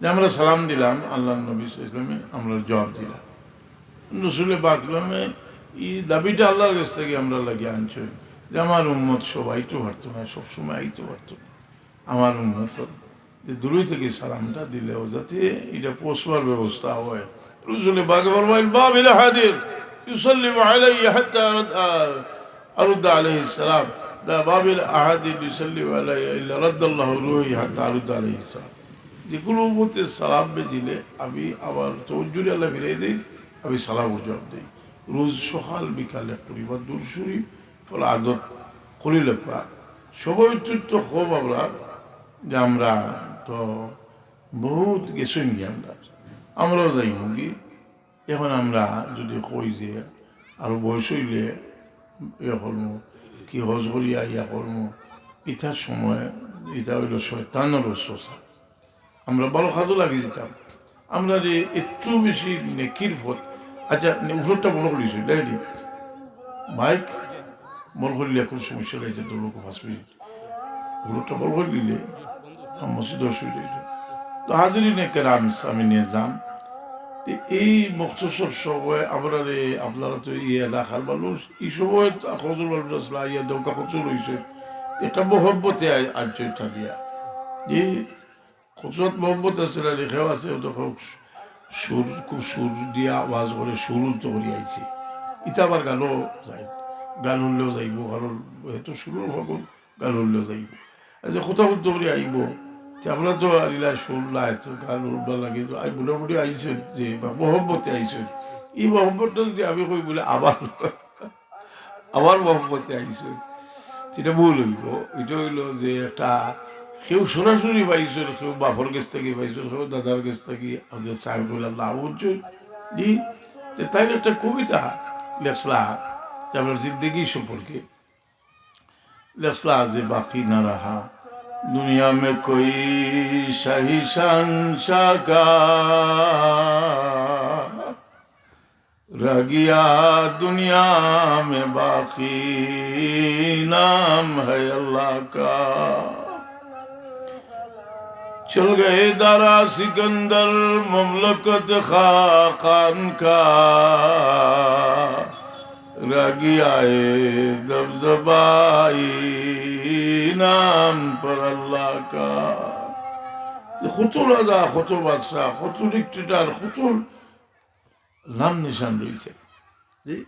যে আমরা সালাম দিলাম, আল্লাহর নবী সাল্লাল্লাহু আলাইহি ওয়াসাল্লামে আমরার জবাব দিলা। রসুলে পাক সাল্লামে ই দাবিটা আল্লাহর গেছ থাকি আমরার লাগি আনছইন যে আমার উম্মত সব আইতো পারতো না, সবসময় আইতো পারতো না। আমার উম্মত যে দূরই থাকি সালামটা দিলেও যাতে ইটা পৌঁছবার ব্যবস্থা হয়। রসুলে পাকে ফরমাইন, "বাবিল আহাদিন ইউসাল্লিমু আলাইয়া হাত্তা আরুদ-, আ, আরুদ্দা আলাইহিস সালাম, দা বাবিল আহাদিন ইউসাল্লিমু আলাইয়া ইল্লা রাদ্দাল্লাহু রুহি হাত্তা আরুদ্দা আলাইহিস সালাম।" যে কুনু উম্মতে সালাম ভেজিলে আমি আমার তওয়াজ্জুরে আল্লায় ফিরাই দেই, আমি সালামর জবাব দেই। রোজ সকাল বিকালে পড়িবা দুরূদ শরীফ, ফলে আদত করি লেখবা। সময় অত্যন্ত কম আমরা, যে আমরা তো বহুত গেছইন গি আমরা, আমরাও যাইমু গি। এখন আমরা যুদি কই যে আরো বয়স অইলে ইয়া করমু, কি হজ করিয়া ইয়া করমু, ইটার সময়, ইটা অইলো শয়তানর ওয়াসওয়াসা। আমরা ভালা কাজও লাগি দিতাম। আমরারে এত বেশি নেকির পথ। আচ্ছা, নে-, উপরটা বন্ধ করি দিছো, তাই নি? মাইক বন্ধ করিলে কুনু সমস্যা নাই, যে দৌড় পাঁচ মিনিট। উপরটা বন্ধ করি দিলে আমার মসজিদে অসুবিধা অইতো। তো হাজিরিনে কেরাম, সামিনে জাম, তো এই মখতসর সময় আমরারে, আপনারা তো এই এলাকার মানুষ, এই সময় তো কতজন মানুষ আসলে আইয়া দৌকা কত রইছে, এটা মহব্বতে আই-, আনছে এটা দিয়া। এই কত মহব্বত আছে না, লেখাও আছে, অত হোক সুর, খুব সুর দিয়া আওয়াজ করে, সুর উচ্চ করি আইছে। ইটা আবার গানও যায়, গান হুনলেও যাইবো, কারণ এত সুরর ফাগুন, গান হুনলেও যাইবো। এই যে কথা বলতে করি আইবো, যে আমরা তো আর ইলা সুর নাই, তো গান হুনবার লাগে, তো আই মোটামুটি আইছে যে বা মহব্বতে আইছে। এই মহব্বতটা যুদি আমি কই বলে আবার আমার মহব্বতে আইছইন, ইটা ভুল অইবো। ইটা অইলো যে একটা কেউ সরাসরি পাইছইন, কেউ বাপর গেছ থাকি পাইছইন, কেউ দাদার গেছ থাকি, হজরত সাহেবুল্লাহ নাম হুনছইন। জি, তে তাইন একটা কবিতা লেখছলা যে আমরার জিন্দেগি সম্পর্কে লেখছলা যে বাকি না রাহা দুনিয়া মে কোই শাহি শানশাহ কা, رہ گیا دنیا میں باقی نام ہے اللہ کا۔ چل گئے دارا سکندر مملکت خاقان کا، رہ گیا ہے دبدبہ نام پر اللہ کا۔ কত রাজা, কত বাদশা, কত ডিক্টেটর, কত নাম নিশান রইছে। জি?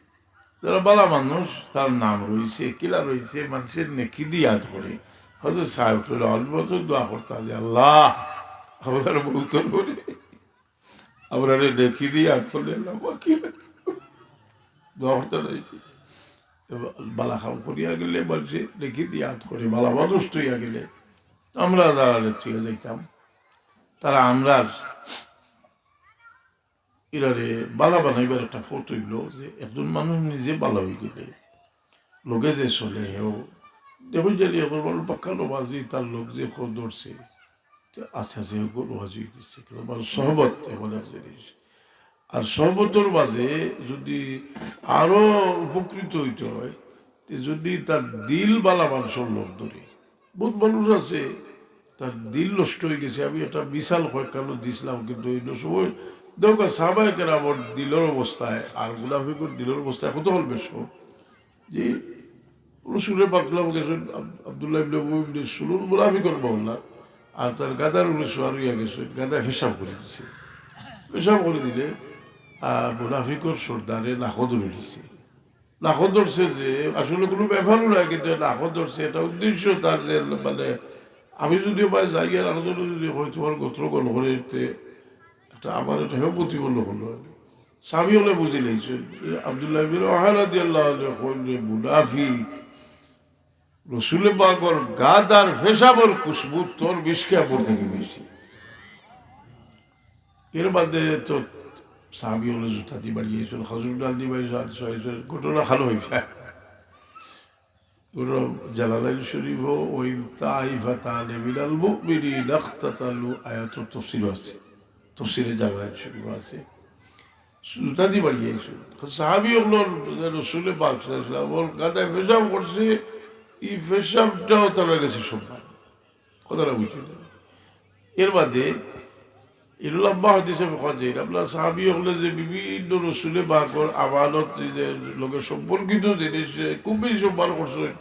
যারা বালা মানুষ, তার নাম রইছে, কিলা রইছে, মানষে নেকি দি ইয়াদ করে। হজরত সাহেব কইলা, "অল্প তো দোয়া করতা যে, আল্লাহ, আমরার বউতর উপরে, আমরারে নেকি দি ইয়াদ করলে, আল্লাহ, বাকি নাই।" দোয়া করতা নাই। বালা কাম করিয়া গেলে মানষে নেকি দি ইয়াদ করে, বালা মানুষ থইয়া গেলে। আমরা যারারে থইয়া যাইতাম, তারা আমরার ইরারে বালা বানাইবার একটা পথ অইলো যে একজন মানুষ নিজে বালা অইগেলে লগে যে চলে, হেও দেখো যে এখন বড় পাক্কা নমাজি, তার লগ যে খো ধরছে, তে আস্তে আস্তে হেও নমাজি অইগেছে। কিন্তু মানুষ সহবত এমন এক জিনিস, আর সহবতর মাঝে যদি আরো উপকৃত অইতে হয়, তে যদি তার দিল বালা মানষর লগ ধরে, বহুত মানুষ আছে, তার দিল নষ্ট অইগেছে। আমি একটা মিসাল কয়েকখানো দিছলাম, কিন্তু অইন্য সময় দেখো, সাহাবায়ে কেরামর দিলর অবস্থায় আর মুনাফিকর দিলর অবস্থায় কত হল বেশ। যে রসুলে পাকলাম গেছেন আব-, আব্দুল্লাহ ইবনে উবাই ইবনে সুলুল মুনাফিকর মহল্লা, আর তার গাধার উপরে সওয়ার অইয়া গেছেন, গাধায় পেশাব করি দিছে। পেশাব করি দিলে আর মুনাফিকর সর্দারে নাকো ধরি দিছে। নাকো ধরছে যে আসলে কোনো ব্যাপারও না, কিন্তু নাকো ধরছে, এটা উদ্দেশ্য তার যে, মানে, আমি যদি ভাই যাই আর আরো জনে যদি হয় তোমার গোত্র গণ করে দিতে, একটা আমার একটা হেয় প্রতিপন্ন হলো। সাহাবী অকলে বুঝি লাইছেন, আব্দুল্লাহ ইবনে রাওয়াহা রাদিয়াল্লাহু আনহু কইন, "রে মুনাফিক, রসুলে পাকর গাধার পেশাবর খুশবু তোর মিশকে কাপড় থাকি বেশি।" এর বাদে তো সাহাবী অকলে জুতা দি বাড়িয়েছেন, খজুর ডাল দি বাড়িয়েছেন, ঘটনা ভালো হয়েছে। ওরা জালালাইন শরীফ, "ওয়াইন তাইফাতানে মিনাল মুমিনিনা ইকতাতালু" আয়াতর তফসিরও আছে, তফসিরে জালালাইন শরীফ আছে। জুতা দি বাড়িয়েছেন। সাহাবী অকলর রসুলে পাক সাল্লাল্লাহু আলাইহি ওয়াসাল্লাম ওর গাধায় পেশাব করছে, এই পেশাবটাও তার গেছে সম্মান। কথাটা বুঝলেন? এর বাদে এর লম্বা হাদিস আমি কওয়া যায় না। আপনার সাহাবী অকলে যে বিভিন্ন রসুলে পাকর আমানত, এই যে লগে সম্পর্কিত জিনিস, যে খুব বেশি সম্মান করছেন,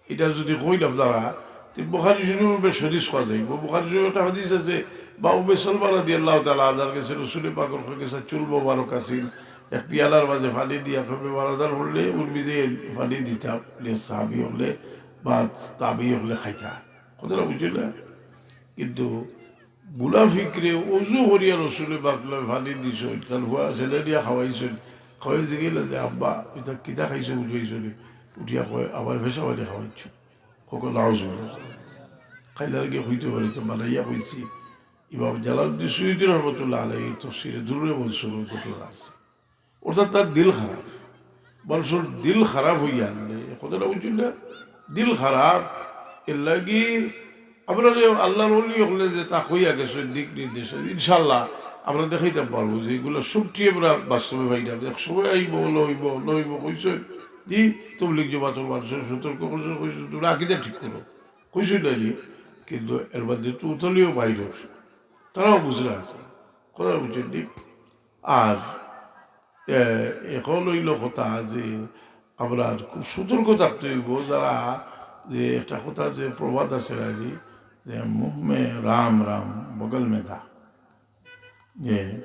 এটা যদি কইন আপনারা, তে বুখারী শরীফর বেশ হাদিস কওয়া যায়। বুখারী শরীফ একটা হাদিস আছে, বা উম্মে সালমা রাদিয়াল্লাহু তাআলা আনহার গেছে রসুলে পাকর গেছে চুল মোবারক আছিল, এক পিয়ালার মাঝে পানি দিয়া কবে বারাদার করলে উর্মিজে পানি দিতাম, যে সাহাবী অকলে বা তাবেয়ী অকলে খাইতা। কথাটা বুঝলেন? কিন্তু মুনাফিকরে অজু করিয়া রসুলে পাক লগে পানি দিছইন, তার ফুয়া ছেলে দিয়া খাওয়াইছইন, খাওয়াই জিগাইলা যে, "আব্বা, ইটা কিতা খাইছো বুঝাইছো নি?" উঠিয়া কয়, "আমার পেশাব পানি খাওয়াইছো।" কখন নাউজুবিল্লাহ। খাইলার গিয়ে কইতে পারি তো বানাইয়া কইছি। ইমাম জালালউদ্দিন সুয়ুতী রহমতুল্লাহ আলাইহির তফসিরে দুররে মনসুর ওই ঘটনা আছে। অর্থাৎ তার দিল খারাপ, মানুষর দিল খারাপ অইয়া আনলে, কথাটা বুঝলেন? দিল খারাপ, এর লাগি আমরা যে আল্লাহর ওলি অকলে যে তা কইয়া গেছে দিক নির্দেশ, ইনশাআল্লাহ আমরা দেখাইতাম পারবো যে এগুলা সবটি আমরা বাস্তবে পাই না। এক সময় আইব, লইব, লইব, কইছে, জি, তবলিগ জমাতর মানুষরে সতর্ক করছে, কইছে, "তোমরা আকিদা ঠিক করো।" কইছে না নি? কিন্তু এর মধ্যে তো উতলিও বাইর, তারাও বুঝে না এখন, কথা বুঝছেন নি? আর, এ, এখন অইল কথা যে আমরা খুব সতর্ক থাকতে অইব, যারা যে একটা কথা যে প্রবাদ আছে আর কি, যে "মুহ মে রাম রাম, বগল মে ধা।" যে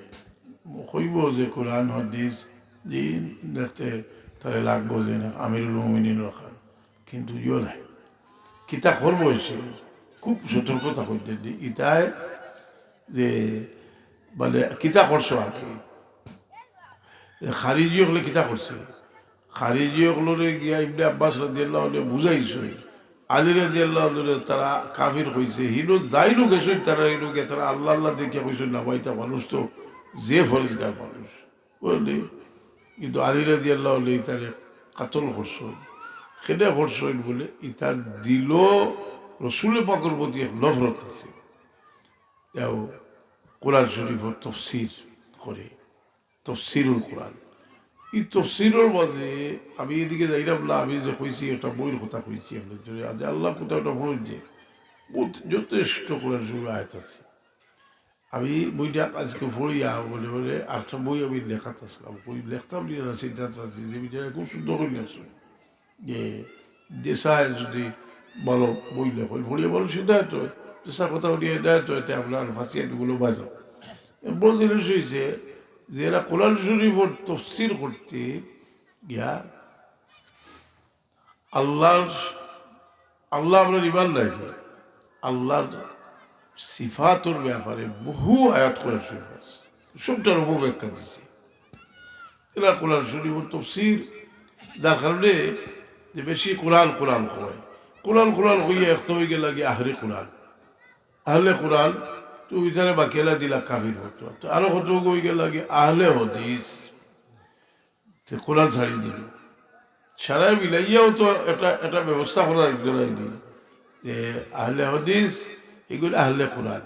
কইব যে কোরআন হাদিস যে দেখতে তারে লাগবো যে না আমিরুল মুমিনিন রাখান, কিন্তু ইয়ো নাই। কিতা করবো হইছে, খুব সতর্কতা করতে যে ইতায় যে মানে কিতা করছো আগে। যে খারিজি অকলে কিতা করছে, খারিজি অকলরে গিয়া ইবনে আব্বাস রাদিয়াল্লাহু আনহু বুঝাইছইন, আলী রাদিয়াল্লাহু আনহুরে তারা কাফির কইছে, হিনো যাইনু গেছইন, তারা হিনো গিয়া তারা আল্লাহ আল্লাহ দেখিয়া কইছইন, "না ভাই, তা মানুষ তো যে ফরেজগার মানুষ", বুঝলি? কিন্তু আলী রাদিয়াল্লাহু আনহু তারে কাতল করছইন, কেনে করছইন বলে, ইতার দিলো রসুলে পাকর প্রতি এক নফরত আছে। এও কোরআন শরীফর তফসির করে, তফসিরুল কোরআন। এই তফসিরর মাঝে আমি এদিকে যাইরাম না, আমি যে কইছি একটা বইর কথা কইছি, আপনি যদি আজ আল্লাহ কোথাও একটা পড়ুন যে বহুত যথেষ্ট কোরআন শরীফ আয়াত আছে। আমি বইটা আজকে পড়িয়া বলে বলে আরেকটা বই আমি লেখাত আসলাম, বই লেখতাম নিয়ে না চিন্তাত আছি যে বইটা খুব সুন্দর করে লেখছো। যে দেশায় যদি ভালো বই লেখো, পড়িয়া ভালো সিদ্ধান্ত হয়, দেশার কথা উঠিয়া দেয় তো এতে আপনার ফাঁসিয়াটিগুলো বাজাও। এমন জিনিস হয়েছে যে এরা কোরআন শরীফর তফসির করতে গিয়া আল্লাহর, আল্লাহ আমরা ইমান নাই যে আল্লাহর সিফাতর ব্যাপারে বহু আয়াত কোরআন শরীফ আছে, সবটার উপব্যাখ্যা দিছে। এরা কোরআন শরীফর তফসির, যার কারণে যে বেশি কোরআন কোরআন কয়, কোরআন কোরআন কইয়া একটা হয়ে গেল আগে আহলে কোরআন, আহলে কোরআন, তুমি তারা বাকিলা দিলা কাফির হতো, তো আরো কত হয়ে গেল আগে আহলে হদিস, তে কোরআন ছাড়ি দিল। সারা মিলাইয়াও তো একটা, একটা ব্যবস্থা করা যাইতো নানি যে আহলে হাদিস, এগুলো আহলে কোরআন।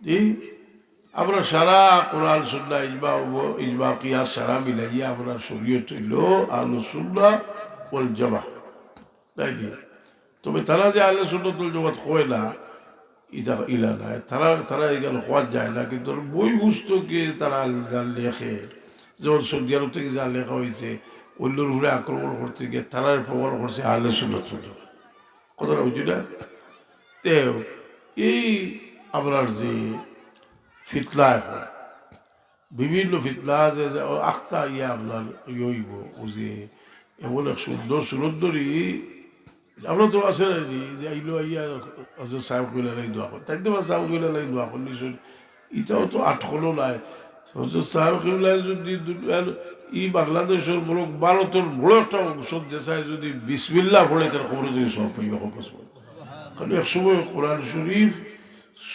জি, আমরা সারা কোরআন, সুন্নাহ, ইজমা, উব-, ইজমা, কিয়াস সারা মিলাইয়া আমরা শরীয়ত হইল আহলুস সুন্নাহ ওয়াল জামাহ, তাই নি? তবে তারা যে আহলে সুন্নাত ওয়াল জামাত কয় না, ইটা ইলা নাই, তারা, তারা এগুলো হওয়া যায় না, কিন্তু বই পুস্তকে তারা যা লেখে, যেমন সৌদি আরব থেকে যা লেখা হয়েছে, অন্যর উপরে আক্রমণ করতে গিয়ে তারা প্রমাণ করছে আহলে সুন্নাত ওয়াল জামাত। কথাটা বুঝি না? তে এই আপনার যে ফিতনা এখন, বিভিন্ন ফিতনা আছে যে ও আখতা ইয়া আপনার ইয়ে হইব, ও যে এমন এক সুন্দর সুরত ধরি, আমরা তো আছে না নি, যে আইলো আইয়া হজরত সাহেব কিবলার লাগি দোয়া করে, তাই তো সাহেব কিবলার লাগি দোয়া করলি শুনি, ইটাও তো আটকলো নাই। হজরত সাহেব কিবলায় যদি দুনিয়ার, এই বাংলাদেশর বড় ভারতর বড় একটা অংশ দেশায় যদি বিসমিল্লাহ পড়ে, তার খবরে যদি সব পাইবে, হোক। কারণ এক সময় কোরআন শরীফ,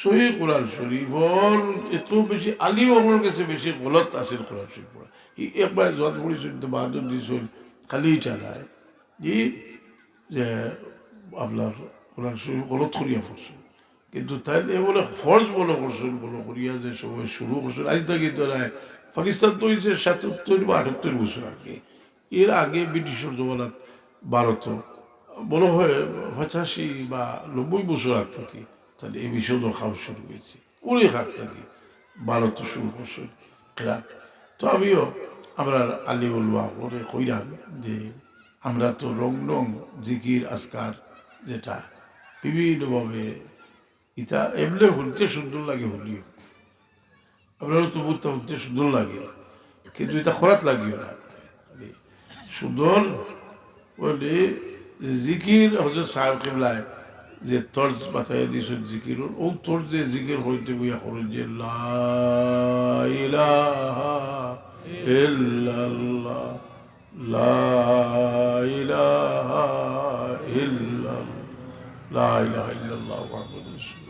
সহি কোরআন শরীফর এত বেশি, আলিম অকলর গেছে বেশি গলত আছিল কোরআন শরীফ পড়া। এই একবার জোয়াদ পড়ি শুনতে বাহাদুর দিয়েছিল, খালি ইটা নাই। ই যে আপনার কোরআন শরীফ গলত করিয়া পড়ছে, কিন্তু তাই এ বলে ফরজ মনে করছেন, মনে করিয়া যে সময় শুরু করছেন, আজ থাকি তো নাই, পাকিস্তান তো হয়েছে সাতাত্তর বা আটাত্তর বছর আগে। এর আগে ব্রিটিশর জমানাত ভারত মনে হয় পঁচাশি বা নব্বই বছর আগ থাকি তাহলে এই বিষয় খাওয়া শুরু হয়েছে। উনি খাত থাকি ভারত শুরু করছেন কেরাত। তো আমিও আমরা আলিম উলামা করে কইলাম যে আমরা তো রং রং জিকির আজকার যেটা বিভিন্নভাবে ইটা এমনে হুনতে সুন্দর লাগে, হুনিও আপনারও তো বুঝতে হুনতে সুন্দর লাগে, কিন্তু ইটা খরাত লাগিও না। সুন্দর বলে যে জিকির হজরত সাহেব কিবলায় যে তর্জ বাতাইয়া দিয়েছেন জিকির, ও তর্জে জিকির হইতে বইয়া করেন যে লা ইলাহা ইল্লাল্লাহ, লা ইলাহা ইল্লাল্লাহ, লা ইলাহা ইল্লাল্লাহ মুহাম্মাদুর রাসূলুল্লাহ।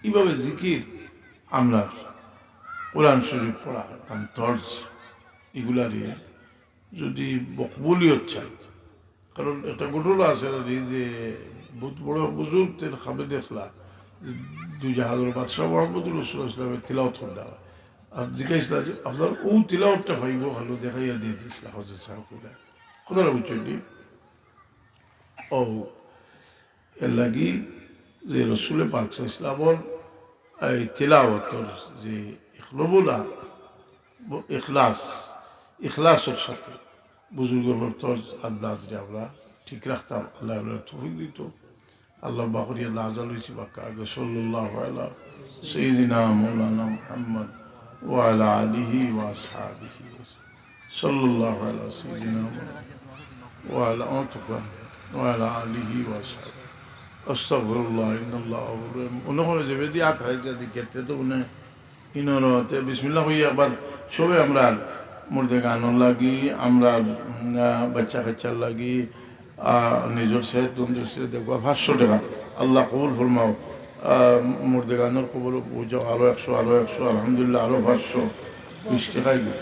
এইভাবে জিকির, আমরা কোরআন শরীফ পড়া, তার তর্জ, এগুলারে যদি মকবুলিয়ত চাই, কারণ একটা ঘটনা আছে না, এই যে বহুত বড় বুজুর্গ তেন খাবে দেখলা যে দুই জাহাজর বাদশাহ মোহাম্মদুর রাসূলুল্লাহ ইসলামের তিলাওয়াত করলা, আর জিজ্ঞাসা যে আপনার ও তিলাওয়াতটা পাইব ভালো দেখাইয়া দিয়ে দিয়েছিলা হজরত সাহেব। কথা বুঝছেন নি? ও এর লাগি যে রসুল পাক সাল্লাল্লাহু আলাইহি ওয়াসাল্লামর এই তিলাওয়াতর যে এক নমুনা, ব-, ইখলাস, ইখলাসর সাথে বুজুর্গর তর্জ আন্দাজ যে আমরা ঠিক রাখতাম, আল্লাহ আমরা তৌফিক দিত। আল্লাহ বাহরিয়া নাজাল হয়েছি বাক্কা আগে সাল্লাল্লাহু আলা সাইয়্যিদিনা মাওলানা মুহাম্মদ ওয়া আলা আলিহি ওয়া আসহাবিহি ওয়া সাল্লাম। সাল্লাল্লাহু আলা সাইয়্যিদিনা মুহাম্মদ ওয়া আলা, অতঃপর ওয়া আলা আলিহি ওয়া আসহাবিহি। আস্তাগফিরুল্লাহ, ইন্নাল্লাহা গাফুরুর রহিম। উনি কইন যে বেদি আত হারাইতা দি খেতে তো উনি ইনরতে বিসমিল্লাহ কইয়া একবার সবে আমরা মুর্দেগানর লাগি, আমরা, উম, আহ, বাচ্চা কাচ্চার লাগি, আহ, নিজর সেহত তন্দুরুস্তি দেখবা, পাঁচশো টাকা। আল্লাহ কবুল ফরমাও। আহ, মুর্দেগানর কবুল বুঝাও, আরো একশো, আরো একশো, আলহামদুলিল্লাহ, আরো পাঁচশো, বিশ টাকাই গো।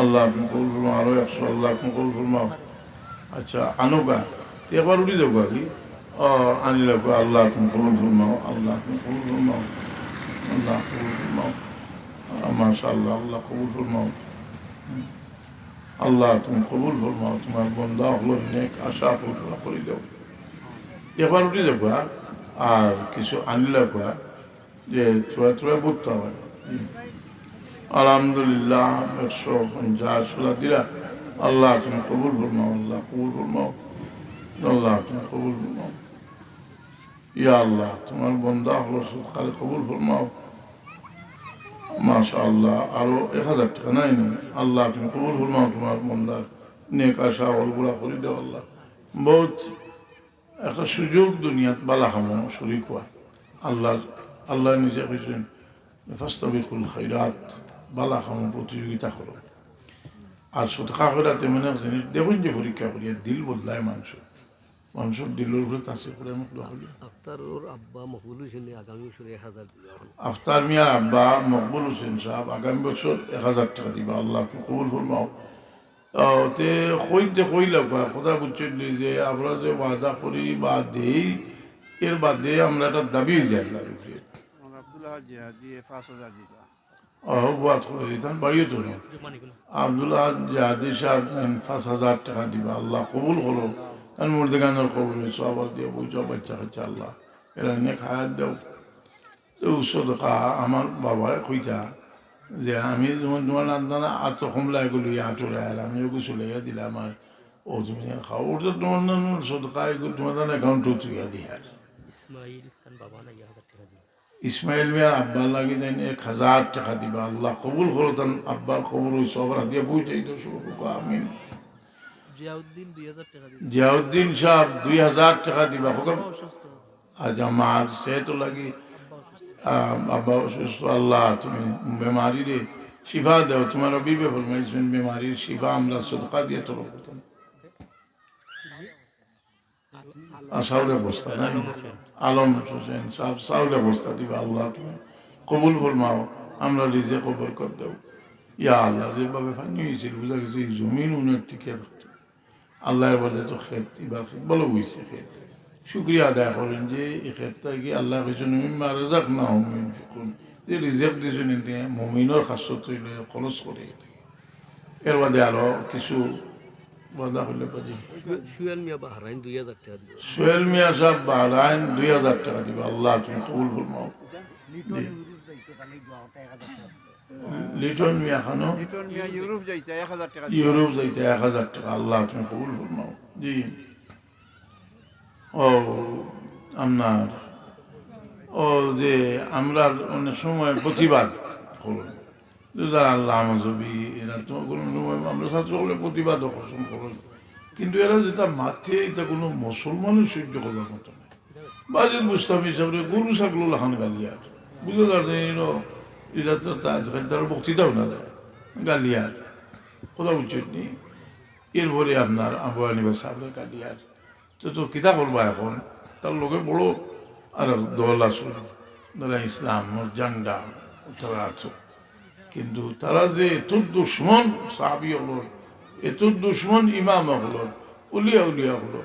আল্লাহ তুমি কবুল ফরমাও, আরো একশো, আল্লাহ তুমি কবুল ফরমাও। আচ্ছা, আনোগা, তে একবার উঠি যাওগা কি? ও, আনিলা কো, আল্লাহ তুমি কবুল ফরমাও, আল্লাহ তুমি কবুল ফরমাও, আল্লাহ কবুল ফরমাও। আহ, মাশাআল্লাহ, আল্লাহ কবুল ফরমাও। আল্লাহ তুমি কবুল ফরমাও, তোমার বন্দা অকলর নেক আশা পুরা করি দাও। একবার উঠি যাওগা, আর কিছু আনিলা কো, যে থুড়া থুড়া বুঝতে হয়। আলহামদুলিল্লাহ, একশো পঞ্চাশ ওলা দিলা। আল্লাহ তুমি কবুল ফরমাও, আল্লাহ কবুল ফরমাও, আল্লাহ তুমি কবুল ফরমাও। ইয়া আল্লাহ, তোমার বন্দা অকলর সদকারে কবুল ফরমাও। মাশাআল্লাহ, আরো এক হাজার টাকা নাই নি? আল্লাহ তুমি কবুল ফরমাও তোমার বন্দার নেক আশা অকল পুরা করি দেও আল্লাহ। বউত একটা সুযোগ দুনিয়াত বালা কামো শরিক অওয়ার। আল্লাহ, আল্লাহ নিজে কইছইন, "ফাস্তাবিকুল খাইরাত", বালা কামো প্রতিযোগিতা করো। আর সদকা খয়রাত এমন এক জিনিস, দেখইন যে পরীক্ষা করিয়া দিল বদলায় মানষর, মানষর দিলর উপরে তাসির করে। আমি দোয়া করি। আফতারর আব্বা মকবুল হোসেনে আগামী বছর এক হাজার দিবা। আফতার মিয়ার আব্বা মকবুল হোসেন সাব আগামী বছর এক হাজার টেকা দিবা। আল্লাহ তুমি কবুল ফরমাও। আহ, তে কইতে কইলা কয়, কথা বুঝছইন নি যে আমরা যে ওয়াদা করি বা দেই, এর বাদে আমরা একটা দাবি অই যায় আল্লাহর উপরে। আব্দুল আহাদ জিহাদি পাঁচ হাজার দিবা। আহ, ওয়াদ করে দিতাম, বাড়িও তো না। আব্দুল আহাদ জিহাদি সাব পাঁচ হাজার টেকা দিবা, আল্লাহ কবুল করো। তান মুর্দেগানর কবরে সওয়াব দিয়া বুঝা বাচ্চা কাচ্চা আল্লাহ। এরা নেক হায়াত দেও। তো সদকা আমার বাবায় কইতা যে আমি যেমন তোমার রান্ধানা আত কমলা এগুলো আটুরা আর আমি ওগু চলে দিলাম আর ও তুমি যেন খাও, ওটা তোমার নাম সদকা এগুলো তোমার নাম অ্যাকাউন্টও তুই দিই আর। ইসমাইল খান বাবা না এক হাজার টেকা দিয়েছে। ইসমাইল মিয়ার আব্বার লাগি দেন এক হাজার টেকা দিবা, আল্লাহ কবুল করো। তান আব্বার কবর ওই সবার হাতিয়া পৌঁছাই দেও সব। আমিন। জিয়াউদ্দিন দুই হাজার টেকা দিবা। জিয়াউদ্দিন সাব দুই হাজার টেকা দিবা। হুকুম। আজ আমার সেহত লাগি, আহ, আব্বা অসুস্থ, আল্লাহ তুমি বেমারিরে শিফা দেও, তোমার হাবিবে ফরমাইছইন বেমারির শিফা আমরা সদকা দিয়া তরফ করতাম। আর চাউলের বস্তা নাই? আলম হোসেন সাব চাউলের বস্তা দিবা, আল্লাহ তুমি কবুল ফরমাও, আমরা রিজেক বরকত দেও। ইয়া আল্লাহ, যেভাবে পানি অইছিল, বুঝা গেছে এই জমিন উনার টিকে রাখতো। আল্লাহ বলে তো খেত, এবার খেত ভালা অইছে খেত। শুকরিয়া আদায় করইন যে এই খেতটা কি আল্লাহ কইছইন, "মিম্মা রাযাকনাহুম ইউনফিকুন", যে রিজেক দিছইন, এতে মুমিনর খাসলত অইলে খরচ করে। এর বাদে আরো কিছু ওয়াদা করলে পারি। সু-, সুয়েল মিয়া বাহরাইন দুই হাজার টেকা দিবা। সুয়েল মিয়া সাব বাহরাইন দুই হাজার টেকা দিবা। আল্লাহ তুমি কবুল ফরমাও। জি। লিটন মিয়া খানো? লিটন মিয়া ইউরোপ যাইতা এক হাজার টেকা দিবা। ইউরোপ যাইতা এক হাজার টেকা। আল্লাহ তুমি কবুল ফরমাও। জি। ও, আপনার, ও যে আমরা অনেক সময় প্রতিবাদ করইন, যে যারা আল্লাহ মজহবি, এরা তো কোনো সময় আমরা ছাত্র হলে প্রতিবাদ আকর্ষণ করইন, কিন্তু এরা যেটা মাতে, এটা কোনো মুসলমানের সহ্য করার মতো না। বাজিদ বুস্তামি হিসাবে গরু ছাগল লাখান গালিয়ার, বুঝা যার যে এরা, এরা তো তা-, আজকাল তার বক্তৃতাও না যায়, গালিয়ার, কথা বুঝছইন নি? এরপরে আপনার আবু হানিফা সাহেবরে গালিয়ার, তো, তো কিতা করবা এখন? তার লগে বড় আর দল আছে, যারা ইসলাম, ঝান্ডা, তারা আছে। কিন্তু তারা যে এত দুশমন সাহাবি অকলর, এত দুশমন ইমাম অকলর, উলিয়া উলিয়া অকলর,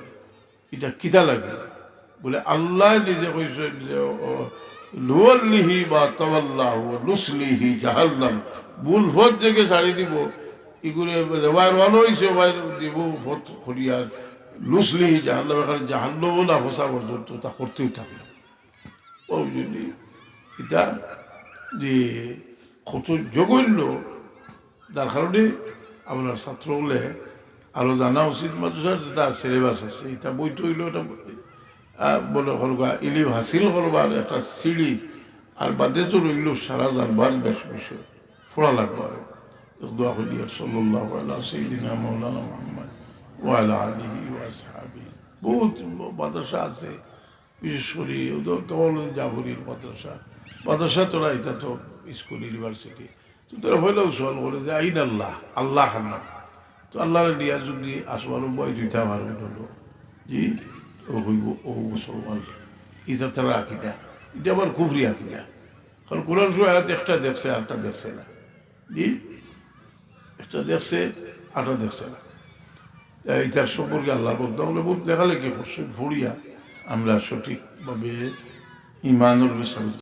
এটা কিতা লাগে? বলে আল্লাহ নিজে কইছইন যে, ও, "নুওয়াল্লিহি মা তাওয়াল্লা ওয়া নুসলিহি জাহান্নাম।" ভুল পথ যেগু ছাড়ি দিব, ইগুরে রেওয়ায় রওয়ানা অইছে, ওবায় দিব পথ করিয়া নুসলিহি জাহান্নাম, এখানে জাহান্নামও না ফসা পর্যন্ত তা করতেই থাকলো। ও যদি এটা যে কত জঘন্য, যার কারণে আপনার ছাত্র হলে আরো জানা উচিত, মাদ্রাসার যেটা syllabus আছে, এটা বই তো হইলো, এটা, আহ, বলে করবা, ইলিম হাসিল করবার একটা সিঁড়ি, আর বাদে তো রইল সারা জানবার বেশ বিষয়, পড়া লাগবে আরো। দোয়া করি, আর সাল্লাল্লাহু আলা সাইয়্যিদিনা মাওলানা মুহাম্মদ ওয়া আলা আলিহি ওয়া আসহাবিহি। বহুত মাদ্রাসা আছে, বিশেষ করি ও তো কেবল ওই জাফরির মাদ্রাসা, মাদ্রাসা তোরা এটা তো স্কুল, ইউনিভার্সিটি। তো তারা পয়লাও সওয়াল করে যে, "আইন আল্লাহ, আল্লাহ খান?" তো আল্লাহরে নিয়া যদি আসমানও বয় দুইটা ভার হইল, জি, ও হইব, ও মুসলমান। এটা তারা আকিদা, এটা আবার কুফরি আকিদা। কারণ কোরআন শরীফ আয়াত একটা দেখছে, আরটা দেখছে না, জি, একটা দেখছে, আরটা দেখছে না। এটার সম্পর্কে আল্লাহ বলতে হলে বহুত লেখালেখি করছেন, পড়িয়া আমরা সঠিকভাবে ইমানের উপরে সাবিত